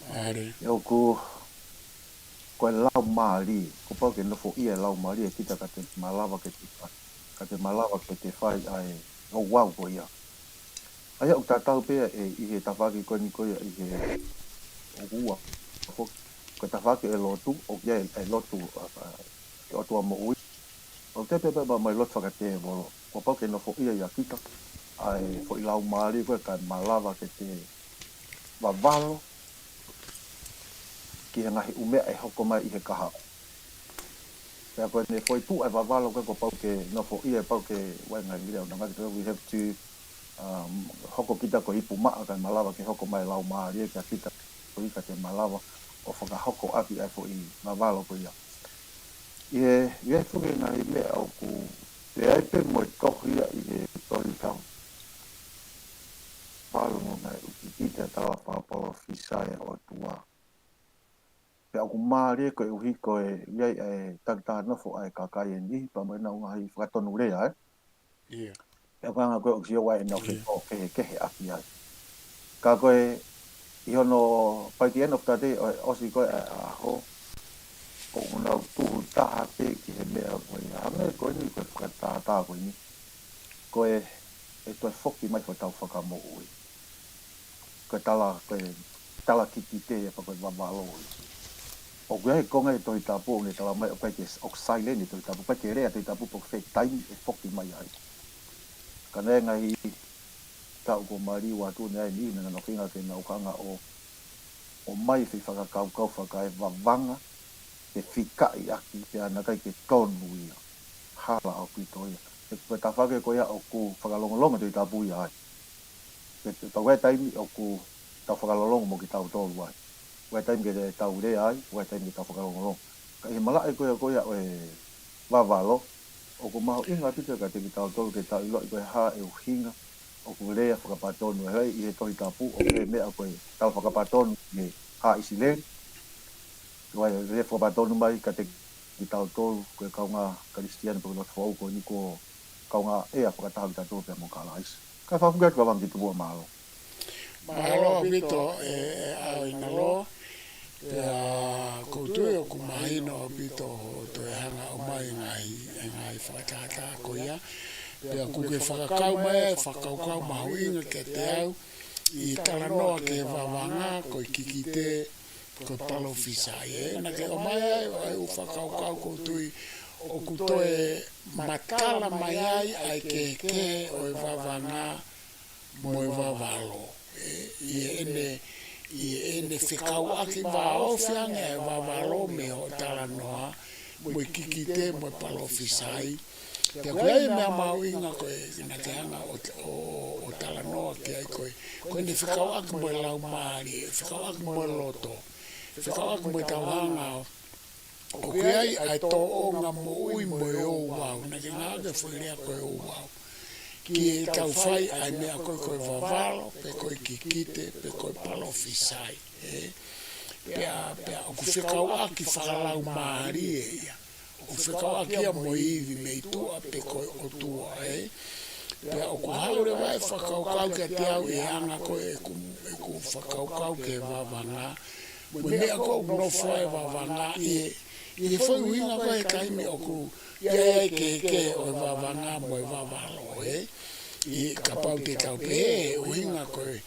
ʻAre. ʻE ʻoku, ko e laumālie, kuo pau ke nofoʻia e laumālie kita ka te malava ke te fai, ka te malava ke te fai ʻa e ouau ko ia. ʻA ia ʻoku tatau pē ʻe ʻi he tafaʻaki ko eni ko ia ʻi he ʻoku ua foki. Ko e tafaʻaki ʻe lotu, ʻoku ʻi ai e lotu, ʻa, ʻa, ʻa e ʻOtua moʻui. ʻOku tepe pē pea mo e lotu fakatēvolo. Kuo pau ke nofoʻia ʻia kita ʻa e foʻi laumālie ko ē kae malava ke te vavalo ki he ngaahi ʻū meʻa ʻe hoko mai ʻi he kahaʻu. Pea ko ʻene foʻi tuʻu ʻa e vavalo ko ē kuo pau ke nofoʻia, pau ke vainga ngile ʻo nangaki pē, we have to, um, hoko kita ko e ipu maʻa kae malava ke hoko mai e laumālie kia kita, koeʻuhi ka te malava ʻo fakahoko ʻaki ʻa e foʻi vavalo ko ia. ʻI he, ʻi he foki e ngaahi meʻa ʻoku pehē ai pē mo e tohi ia ʻi he Tohi Tapu. Palo mo e ngaahi ʻū kikite ʻa e tala fakapalōfisai ʻa e ʻOtua. Pea ʻoku mālie koeʻuhi ko e ʻi ai e takitaha nofo ʻa e kakai ʻe niʻihi pea mo ʻenau ngaahi fakatonulea, ē? ʻIo. Pea ko e anga ko ē ʻoku sio ai ʻenau ʻIo. fekau kehekehe ʻaki ai. Ka ko e ʻi hono, by the end of the day, ʻo, ʻosi ko ē ʻa e ʻaho, ʻoku nau tuhu taha pē ki he meʻa ko ia. Hangē ko eni ko e fakatātā ko eni. Ko e, ʻe toe foki mai ko ʻetau Fakamoʻui. Ko e tala, ko e tala kikite ia pea ko e vavalo ia. ʻOku ʻi ai e konga ʻi he Tohi Tapu ʻoku ne tala mai ʻoku ʻikai ke, ʻoku silent e Tohi Tapu, ʻikai ke lea e Tohi Tapu pe ko fē taimi ʻe foki mai ai. Ka naʻe ngaahi taʻu kuo maliu atu naʻe ʻi ai e niʻihi naʻa nau feinga ke nau hanga ʻo, ʻomai e foʻi fakakaukau fakaevavanga, ke fikaʻi ʻaki, pea naʻe ʻikai ke tonu ia. Hala ʻaupito ia. He ko e tafaʻaki ko ia ʻoku fakalongolongo e Tohi Tapu ia ai. Ke, ke, ka ʻoku ʻi ai e taimi ʻoku tau fakalongolongo mo kitautolu ai. ʻOku ʻi ai e taimi ke tau lea ai, ʻoku ʻi ai e taimi ke tau fakalongolongo. Ka ʻi he malaʻe ko ia, ko ia ʻo e vavalo, ʻoku mahuʻinga ʻaupito kiate kitautolu ke tau ʻiloʻi ko e hā e ʻuhinga ʻoku lea fakapatonu ai ʻi he Tohi Tapu, ʻoku ʻi ai e meʻa ko e tala fakapatonu ki he haʻa ʻIsileli. Ko e lea fakapatonu mai kiate kitautolu, ko e kaungā Kalisitiane pe ko e lotu foʻou ko eni kuo kaungā ʻea fakataha kitautolu pea mo Kalaisi. Kae fakafoki atu Vavangakitupuʻa, mālō. Mālō ʻaupito ē, ʻe ʻAohinaloa. Pea ʻoku ou tui ʻoku mahino ʻaupito hoʻo toe hanga ʻo ʻomai e ngaahi, e ngaahi fakatātā ko ia. Pea ʻoku ke fakakau mai e fakakaukau mahuʻinga kiate au ʻi he talanoa ki he vavanga, ko e kikite, ko e palōfisai, ē. Naʻa ke ʻomai ai ʻa e ʻū fakakaukau ʻoku ou tui ʻoku toe matala mai ai ʻa e kehekehe ʻo e vavanga mo e vavalo, ē. ʻI heʻene, ʻi heʻene fekauʻaki vāofi ange ʻa e vavalo mei hoʻo talanoa, mo e kikite, mo e palōfisai. Pea ko e meʻa mahuʻinga ko ē naʻa ke hanga ʻo, ʻo, ʻo talanoa ki ai ko e, ko ʻene fekauʻaki mo e laumālie, fekauʻaki mo e loto, fekauʻaki mo e tauhanga ʻoku ʻi ai ʻa e tōʻonga moʻui mo e ouau, naʻa ke ngāueʻaki e foʻi lea ko e ouau. Ki heʻetau fai ʻa e meʻa ko ē ko e vavalo, pe ko e kikite, pe ko e palōfisai, ē. Pea, pea ʻoku fekauʻaki fakalaumālie ia. ʻOku fekauʻaki ia mo e ivi mei tuʻa pe ko e ʻOtua, ē. Pea ʻoku haʻu leva e fakakaukau kiate au ʻi he anga ko ē ʻeku, ʻeku fakakaukau ki he vavanga. Mo e meʻa ko ē ʻoku nofo ai e vavanga ʻi he, ʻi he foʻi ʻuhinga ko ē he taimi ʻoku ʻi ai e kehekehe ʻo e vavanga mo e vavalo, ē. ʻI he kapau te tau pehē, ʻuhinga ko e,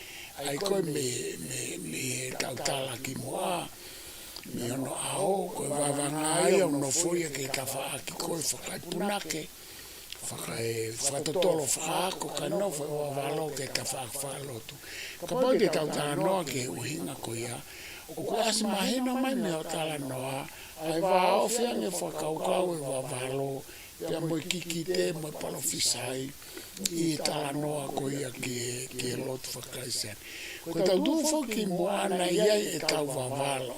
ʻai ko e mei, mei, mei he tau tala ki muʻa, mei hono ʻaho, ko e vavanga ia ʻoku nofo ia ki he tafaʻaki ko e fakaepunake, fakae, fakatotolo fakaako ka nofo e vavalo ki he tafaʻaki fakalotu. Kapau te tau talanoa ki he ʻuhinga ko ia, ʻoku ʻasi mahino mai mei hoʻo talanoa, ʻa e vāofi ange fakakaukau e vavalo, pea mo e kikite mo e palōfisai ʻi he talanoa ko ia ki he, ki he lotu faka-Kalisitiane. Ko e tau tuʻu foki muʻa naʻe ʻi ai e tau vavalo.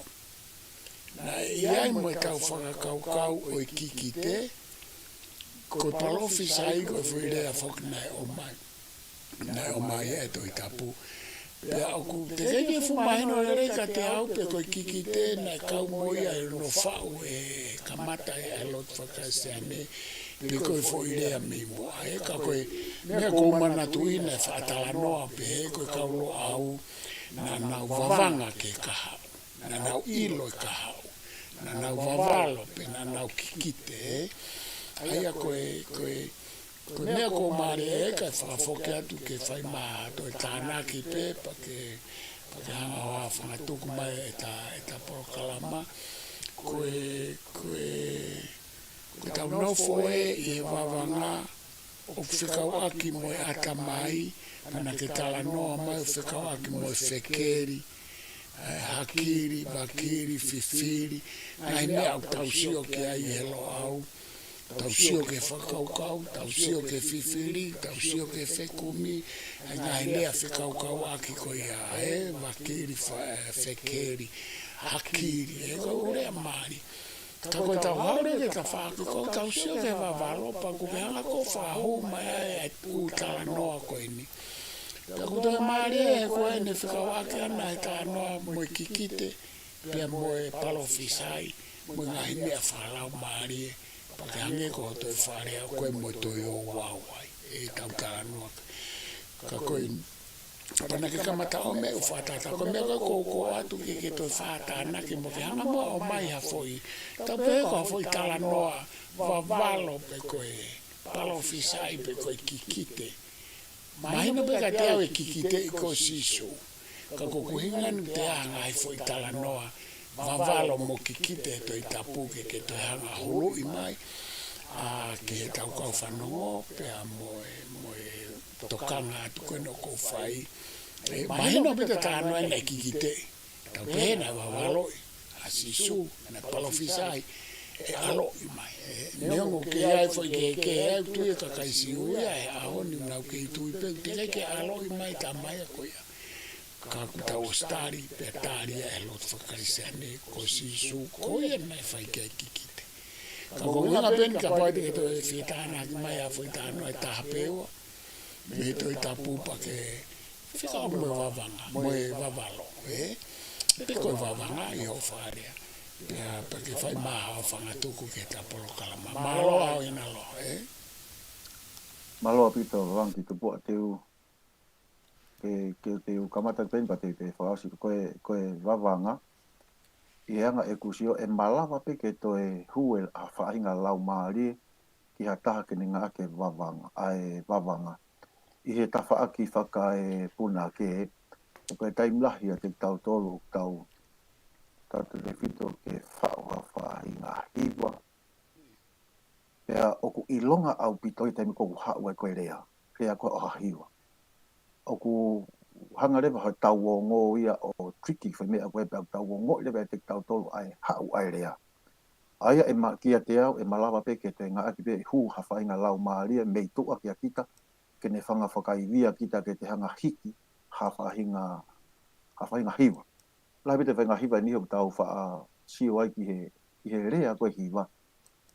Naʻe ʻi ai mo e tau fakakaukau ʻo e kikite, ko e palōfisai ko e foʻi lea foki naʻe ʻomai. Naʻe ʻomai ʻe he Tohi Tapu. Pea ʻoku teʻeki ke fuʻu mahino lelei kiate au pe ko e kikite naʻe kau mo ia ʻi hono faʻu e kamata e ʻa e lotu faka-Kalisitiane, pe ko e foʻi lea mei muʻa. Ē, ka ko e meʻa ʻoku ou manatuʻi naʻe faʻa talanoa pē, ko e kau Loʻau, naʻa nau vavanga ki he kahaʻu, naʻa nau ʻilo e kahaʻu, naʻa nau vavalo pe naʻa nau kikite, ē. ʻA ia ko e, ko e, ko e meʻa ʻoku ou mālieʻia ai kae fakafoki atu ke fai mai ha toe tānaki pē, pea ke, pea ke hanga ʻo fakatuku mai ʻeta, ʻeta polokalama. Ko e, ko e, ko e tau nofo ē ʻi he vavanga ʻoku fekauʻaki mo e ʻatamai, pea naʻa ke talanoa mai ʻoku fekauʻaki mo e fekeli, ē, hakili, vakili, fifili, ngaahi meʻa ʻoku tau sio ki ai he Loʻau. Tau sio ki he fakakaukau, tau sio ki he fifili, tau sio ki he fekumi, ʻa e ngaahi lea fekaukauʻaki ko ia, ē, vakili, fa-, ē, fekeli, hakili, ē, ko e lea mali. Ka ko e tau haʻu leva ki he tafaʻaki ko ē, tau sio ki he vavalo, pea ʻoku ke hanga ʻo fakahū mai ai ʻa e ʻū talanoa ko eni. Pea ʻoku toe mālie he ko eni fekauʻaki ʻana e talanoa mo e kikite, pea mo e palōfisai, mo e ngaahi meʻa fakalaumālie, pea ke hangē ko hoʻo toe fakalea ko ē mo e toe ouau ai, ʻetau talanoa. Ka ko e, pea naʻa ke kamata ʻo meʻa ʻoku fakatātā, ko e meʻa ko ē ʻoku ou kole atu ke ke toe fakatānaki mo ke hanga muʻa ʻo ʻomai ha foʻi, tau pehē ko ha foʻi talanoa, vavalo pe ko e palōfisai pe ko e kikite. Mahino pē kiate au e kikite ʻi ko Sīsū. Ka ko ʻeku ʻuhinga eni te u hanga ʻo ʻai foʻi talanoa, vavalo mo kikite he Tohi Tapu ke ke toe hanga ʻo huluʻi mai, ā, ki heʻetau kau fanongo, pea mo e, mo e tokanga atu ko eni ʻoku ou fai. Ē, mahino pē ʻeta talanoa eni e kikite. Tau pehē naʻe vavaloʻi ʻa Sīsū, naʻe palōfisai, ʻe ʻaloʻi mai. Ē, neongo ʻoku ʻi ai foʻi kehekehe ʻa e tui ʻa e kakai Siu ia he ʻaho ni, naʻa nau kei tui pē ʻoku teʻeki ke ʻaloʻi mai e Tamai ko ia. Ka ʻoku tau ʻosi tali, pea tali ʻe he lotu faka-Kalisitiane ko Sīsū, ko ia naʻe fai ki ai e kikite. Ka ko e ʻuhinga pē eni kapau te ke toe fie tānaki mai ha foʻi talanoa ʻe taha pe ua mei he Tohi Tapu pea ke fekauʻaki mo e vavanga, mo e vavalo, ē? Pe ko e vavanga ʻi hoʻo fakalea. Pea, pea ke fai mai haʻo fakatuku ki heʻeta polokalama. Mālō ʻaupito, ē? Mālō ʻaupito, Vavanga ki tupu ʻa te u, ke, ke te u kamata pē eni pea te u toe fakaʻosi, ko e, ko e vavanga, ʻi he anga ʻeku sio ʻe malava pē ke toe hū e ha faʻahinga laumālie ki ha taha ke ne ngāueʻaki e vavanga, ʻa e vavanga. ʻI he tafaʻaki fakaepunake, ko e taimi lahi ʻa kitautolu ʻoku tau, tautefito ke faʻu ha faʻahinga hiva. Pea ʻoku ʻilonga ʻaupito e taimi ko ē ʻoku haʻu ai ko e lea, lea ko ē ʻo ha hiva. ʻOku hanga leva ʻe he tau ongo ia ʻo trick e foʻi meʻa ko ē pea tau ongoʻi leva ʻe kitautolu ʻa e haʻu ʻa e lea. ʻA ia ʻe ma-, kiate au, ʻe malava pē ke toe ngāueʻaki pē, hū ha faʻahinga laumālie mei tuʻa kia kita, ke ne hanga ʻo fakaivia kita ke te hanga ʻo hiki ha faʻahinga, ha faʻahinga hiva. Lahi pē ʻete faʻahinga hiva eni ʻoku tau faʻa sio ai ki he, ki he lea ko e hiva.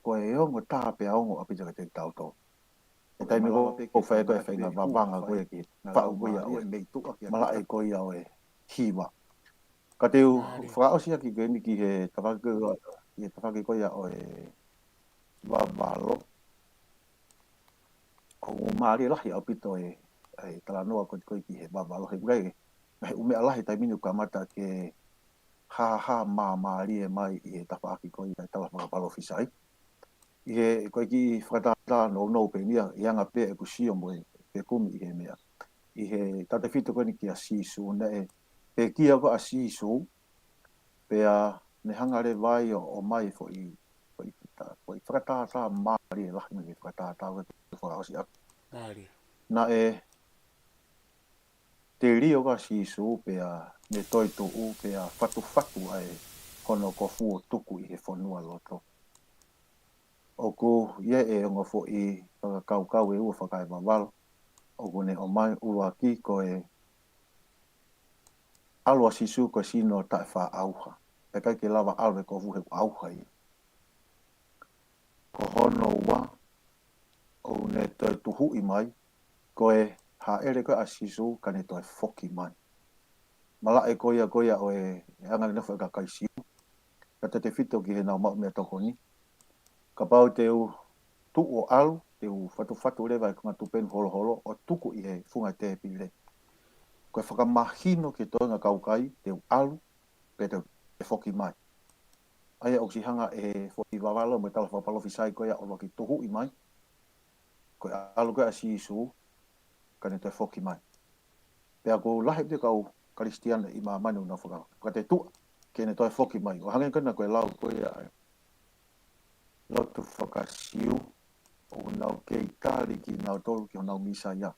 Ko e ongo taha pea ongo ʻaupito kiate kitautolu. ʻI he taimi ko ē ʻoku fai ko ē e faʻahinga vavanga ko ia ki he faʻu ko ia ʻo e malaʻe ko ia ʻo e hiva. Ka te u fakaʻosi ʻaki ko eni ki he tafaʻaki ko ia, ki he tafaʻaki ko ia ʻo e vavalo. ʻOku mālie lahi ʻaupito e, e talanoa ko ē ko ē ki he vavalo. He ʻoku ʻi ai e ngaahi ʻū meʻa lahi taimi ni ʻoku kamata ke hāhā māmālie mai ʻi he tafaʻaki ko ia e tala fakapalōfisai. ʻI he ko e kiʻi fakatātā nounou pē eni ia, ʻi he anga pē ʻeku sio mo e fekumi ʻi he meʻa. ʻI he tautefito ko eni kia Sīsū, naʻe pekia ko ē ʻa Sīsū, pea ne hanga leva ai ʻo ʻomai foʻi, foʻi, foʻi fakatātā mālie lahi, mo e fakatātā ʻo e fakaʻosi ʻaki. Mālie. Naʻe telio ko ē ʻa Sīsū pea ne toetuʻu pea fatufatu ai hono kofu ʻo tuku ʻi he fonualoto. ʻOku ʻi ai e ongo foʻi fakakaukau ʻe ua fakaevavalo ʻoku ne ʻomai. ʻUluaki ko e ʻalu ʻa Sīsū ko e sino taʻefaʻaʻauha. ʻIkai ke lava ʻalu e kofu he ʻauha ia. Ko hono ua, ʻoku ne toe tuhuʻi mai, ko e hāʻele ko ē ʻa Sīsū ka ne toe foki mai. Malaʻe ko ia ko ia ʻo e anga e nofo e kakai Siu. Ka tautefito ki heʻenau maʻu meʻatokoni. Kapau te u tuʻu ʻo ʻalu, te u fatufatu leva e konga tupenu holoholo ʻo tuku ʻi he funga tēpile. Ko e fakamahino ki he toenga kaukai, te u ʻalu, pe te u foki mai. ʻA ia ʻoku ʻosi hanga e foʻi vavalo mo e tala fakapalōfisai ko ia ʻo ʻuluaki tuhuʻi mai. Ko e ʻalu ko ē ʻa Sīsū, ka ne toe foki mai. Pea ʻoku lahi ʻaupito e kau Kalisitiane ʻi māmani ʻoku nau faka-, fakatetuʻa ke ne toe foki mai. ʻO hangē ko ena ko e lau ko ia ʻa e lotu faka-Siu, ʻoku nau kei tali kinautolu ki honau Mīsaia.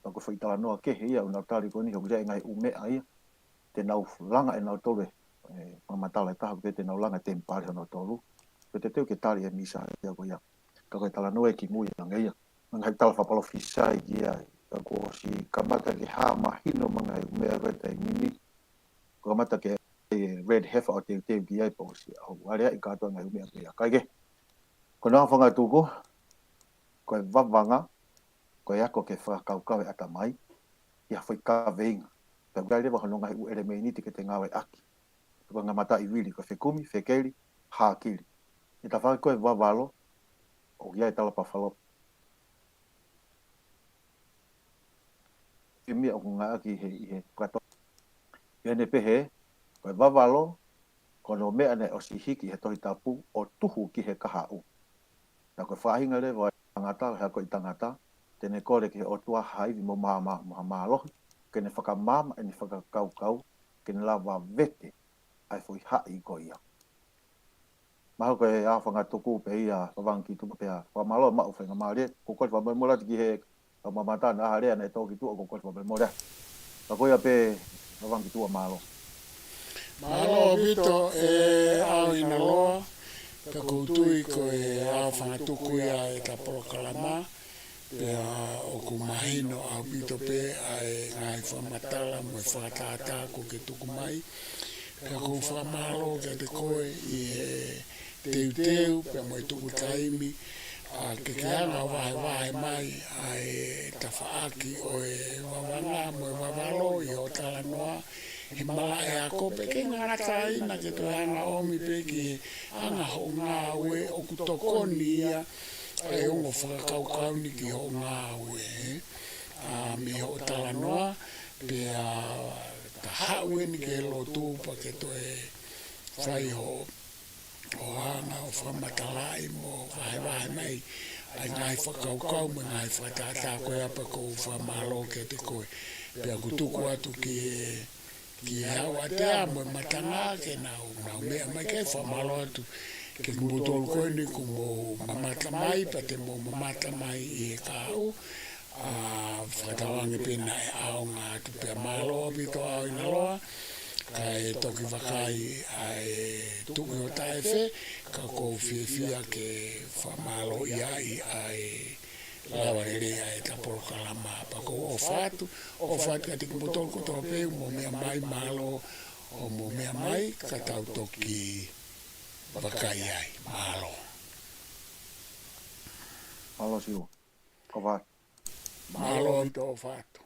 Pea ko e foʻi talanoa kehe ia ʻoku nau tali ko eni, ʻoku ʻi ai e ngaahi ʻū meʻa ia te nau langa ʻe nautolu e, e fakamatala ʻe taha, ʻoku ʻikai te nau langa e temipale ʻo nautolu. Pea teuteu ke tali e Mīsaia ko ia. Ka ko e talanoa ia ki mui ange ia. Mo e ngaahi tala fakapalōfisai ki ai. Ka kuo ʻosi kamata ke hā mahino mo e ngaahi ʻū meʻa ko e taimi ni. Kuo kamata ke e red heifer ʻo teuteu ki ai pea ʻosi ʻalu aleaʻi kātoa e ngaahi ʻū meʻa ko ia. Kae kehe, ko hono hongofulu mā tuku, ko e vavanga, ko e ako ke fakakaukau e ʻatamai ʻi ha foʻi kaveinga. Pea ʻoku ʻi ai leva hono ngaahi ʻū ʻelemēniti ke te ngāueʻaki. Ko e ngaahi mataʻi vili, ko e fekumi, fekeli, hākili. ʻI he tafaʻaki ko e vavalo, ʻoku ʻi ai e tala fakapalō-, ʻi he meʻa ʻoku ngāueʻaki he, ʻi he kato. ʻI heʻene pehē, ko e vavalo, ko hono meʻa naʻe ʻosi hiki he Tohi Tapu ʻo tuhu ki he kahaʻu. Pea ko e faʻahinga leva ʻo e tangata, he ako ʻi tangata, te ne kole ki he ʻOtua ha ivi mo ha mā-, mo ha mālohi, ke ne fakamaama ʻene fakakaukau, ke ne lava vete ʻa e foʻi haʻi ko ia. Mahalo ko e aofangatuku pē ia, Vavangakituʻa pea, fakamālō maʻu faingamālie, ko e kole fakamolemole atu ki he kau mamata naʻa ha lea naʻe tō ki tuʻa, ko e kole fakamolemole atu. Ka ko ia pē, Vavangakituʻa, mālō. Mālō ʻaupito ʻe ʻAohinaloa, pea ʻoku ou tui ko e aofangatuku ia ʻeta polokalama, pea ʻoku mahino ʻaupito pē ʻa e ngaahi fakamatala mo e fakatātā kuo ke tuku mai. Pea ʻoku ou fakamālō kiate koe ʻi he teuteu, pea mo e tuku taimi, ʻa, ke ke hanga ʻo vahevahe mai ʻa e tafaʻaki ʻo e vavanga mo e vavalo ʻi hoʻo talanoa, he malaʻe ako pē ke ngataʻaina ke toe hanga ʻo ʻomi pē ki he anga hoʻo ngāue ʻoku tokoni ia ʻa e ongo fakakaukau ni ki hoʻo ngāue, ʻa, mei hoʻo talanoa, pea ta haʻu eni ki he lotu pea ke toe fai hoʻo, hoʻo hanga ʻo fakamatalaʻi mo vahevahe mai ʻa e ngaahi fakakaukau mo e ngaahi fakatātā ko ia pea ʻoku ou fakamālō kiate koe. Pea ʻoku tuku atu ki he ki he ʻaoʻatea mo e matanga ke nau, nau meʻa mai ke fakamālō atu kiate kimoutolu ko eni kuo mou mamata mai, pea te mou mamata mai ʻi he kahaʻu, ʻa, fakatauange pē naʻe ʻaonga atu pea mālō ʻaupito ʻAohinaloa, kae toki vakai ʻa e tuʻu ʻi ho taʻefe, ka ʻoku ou fiefia ke fakamālōʻia ai ʻa e lava lelei ʻa ʻeta polokalama pea ʻoku ou ʻofa atu, ʻofa atu kiate kimoutolu kotoa pē ʻoku mou meʻa mai mālō, ʻo mou meʻa mai ka tau toki vakai ai. Mālō. Mālō Siua. ʻOfa atu. Mālō ʻaupito, ʻofa atu.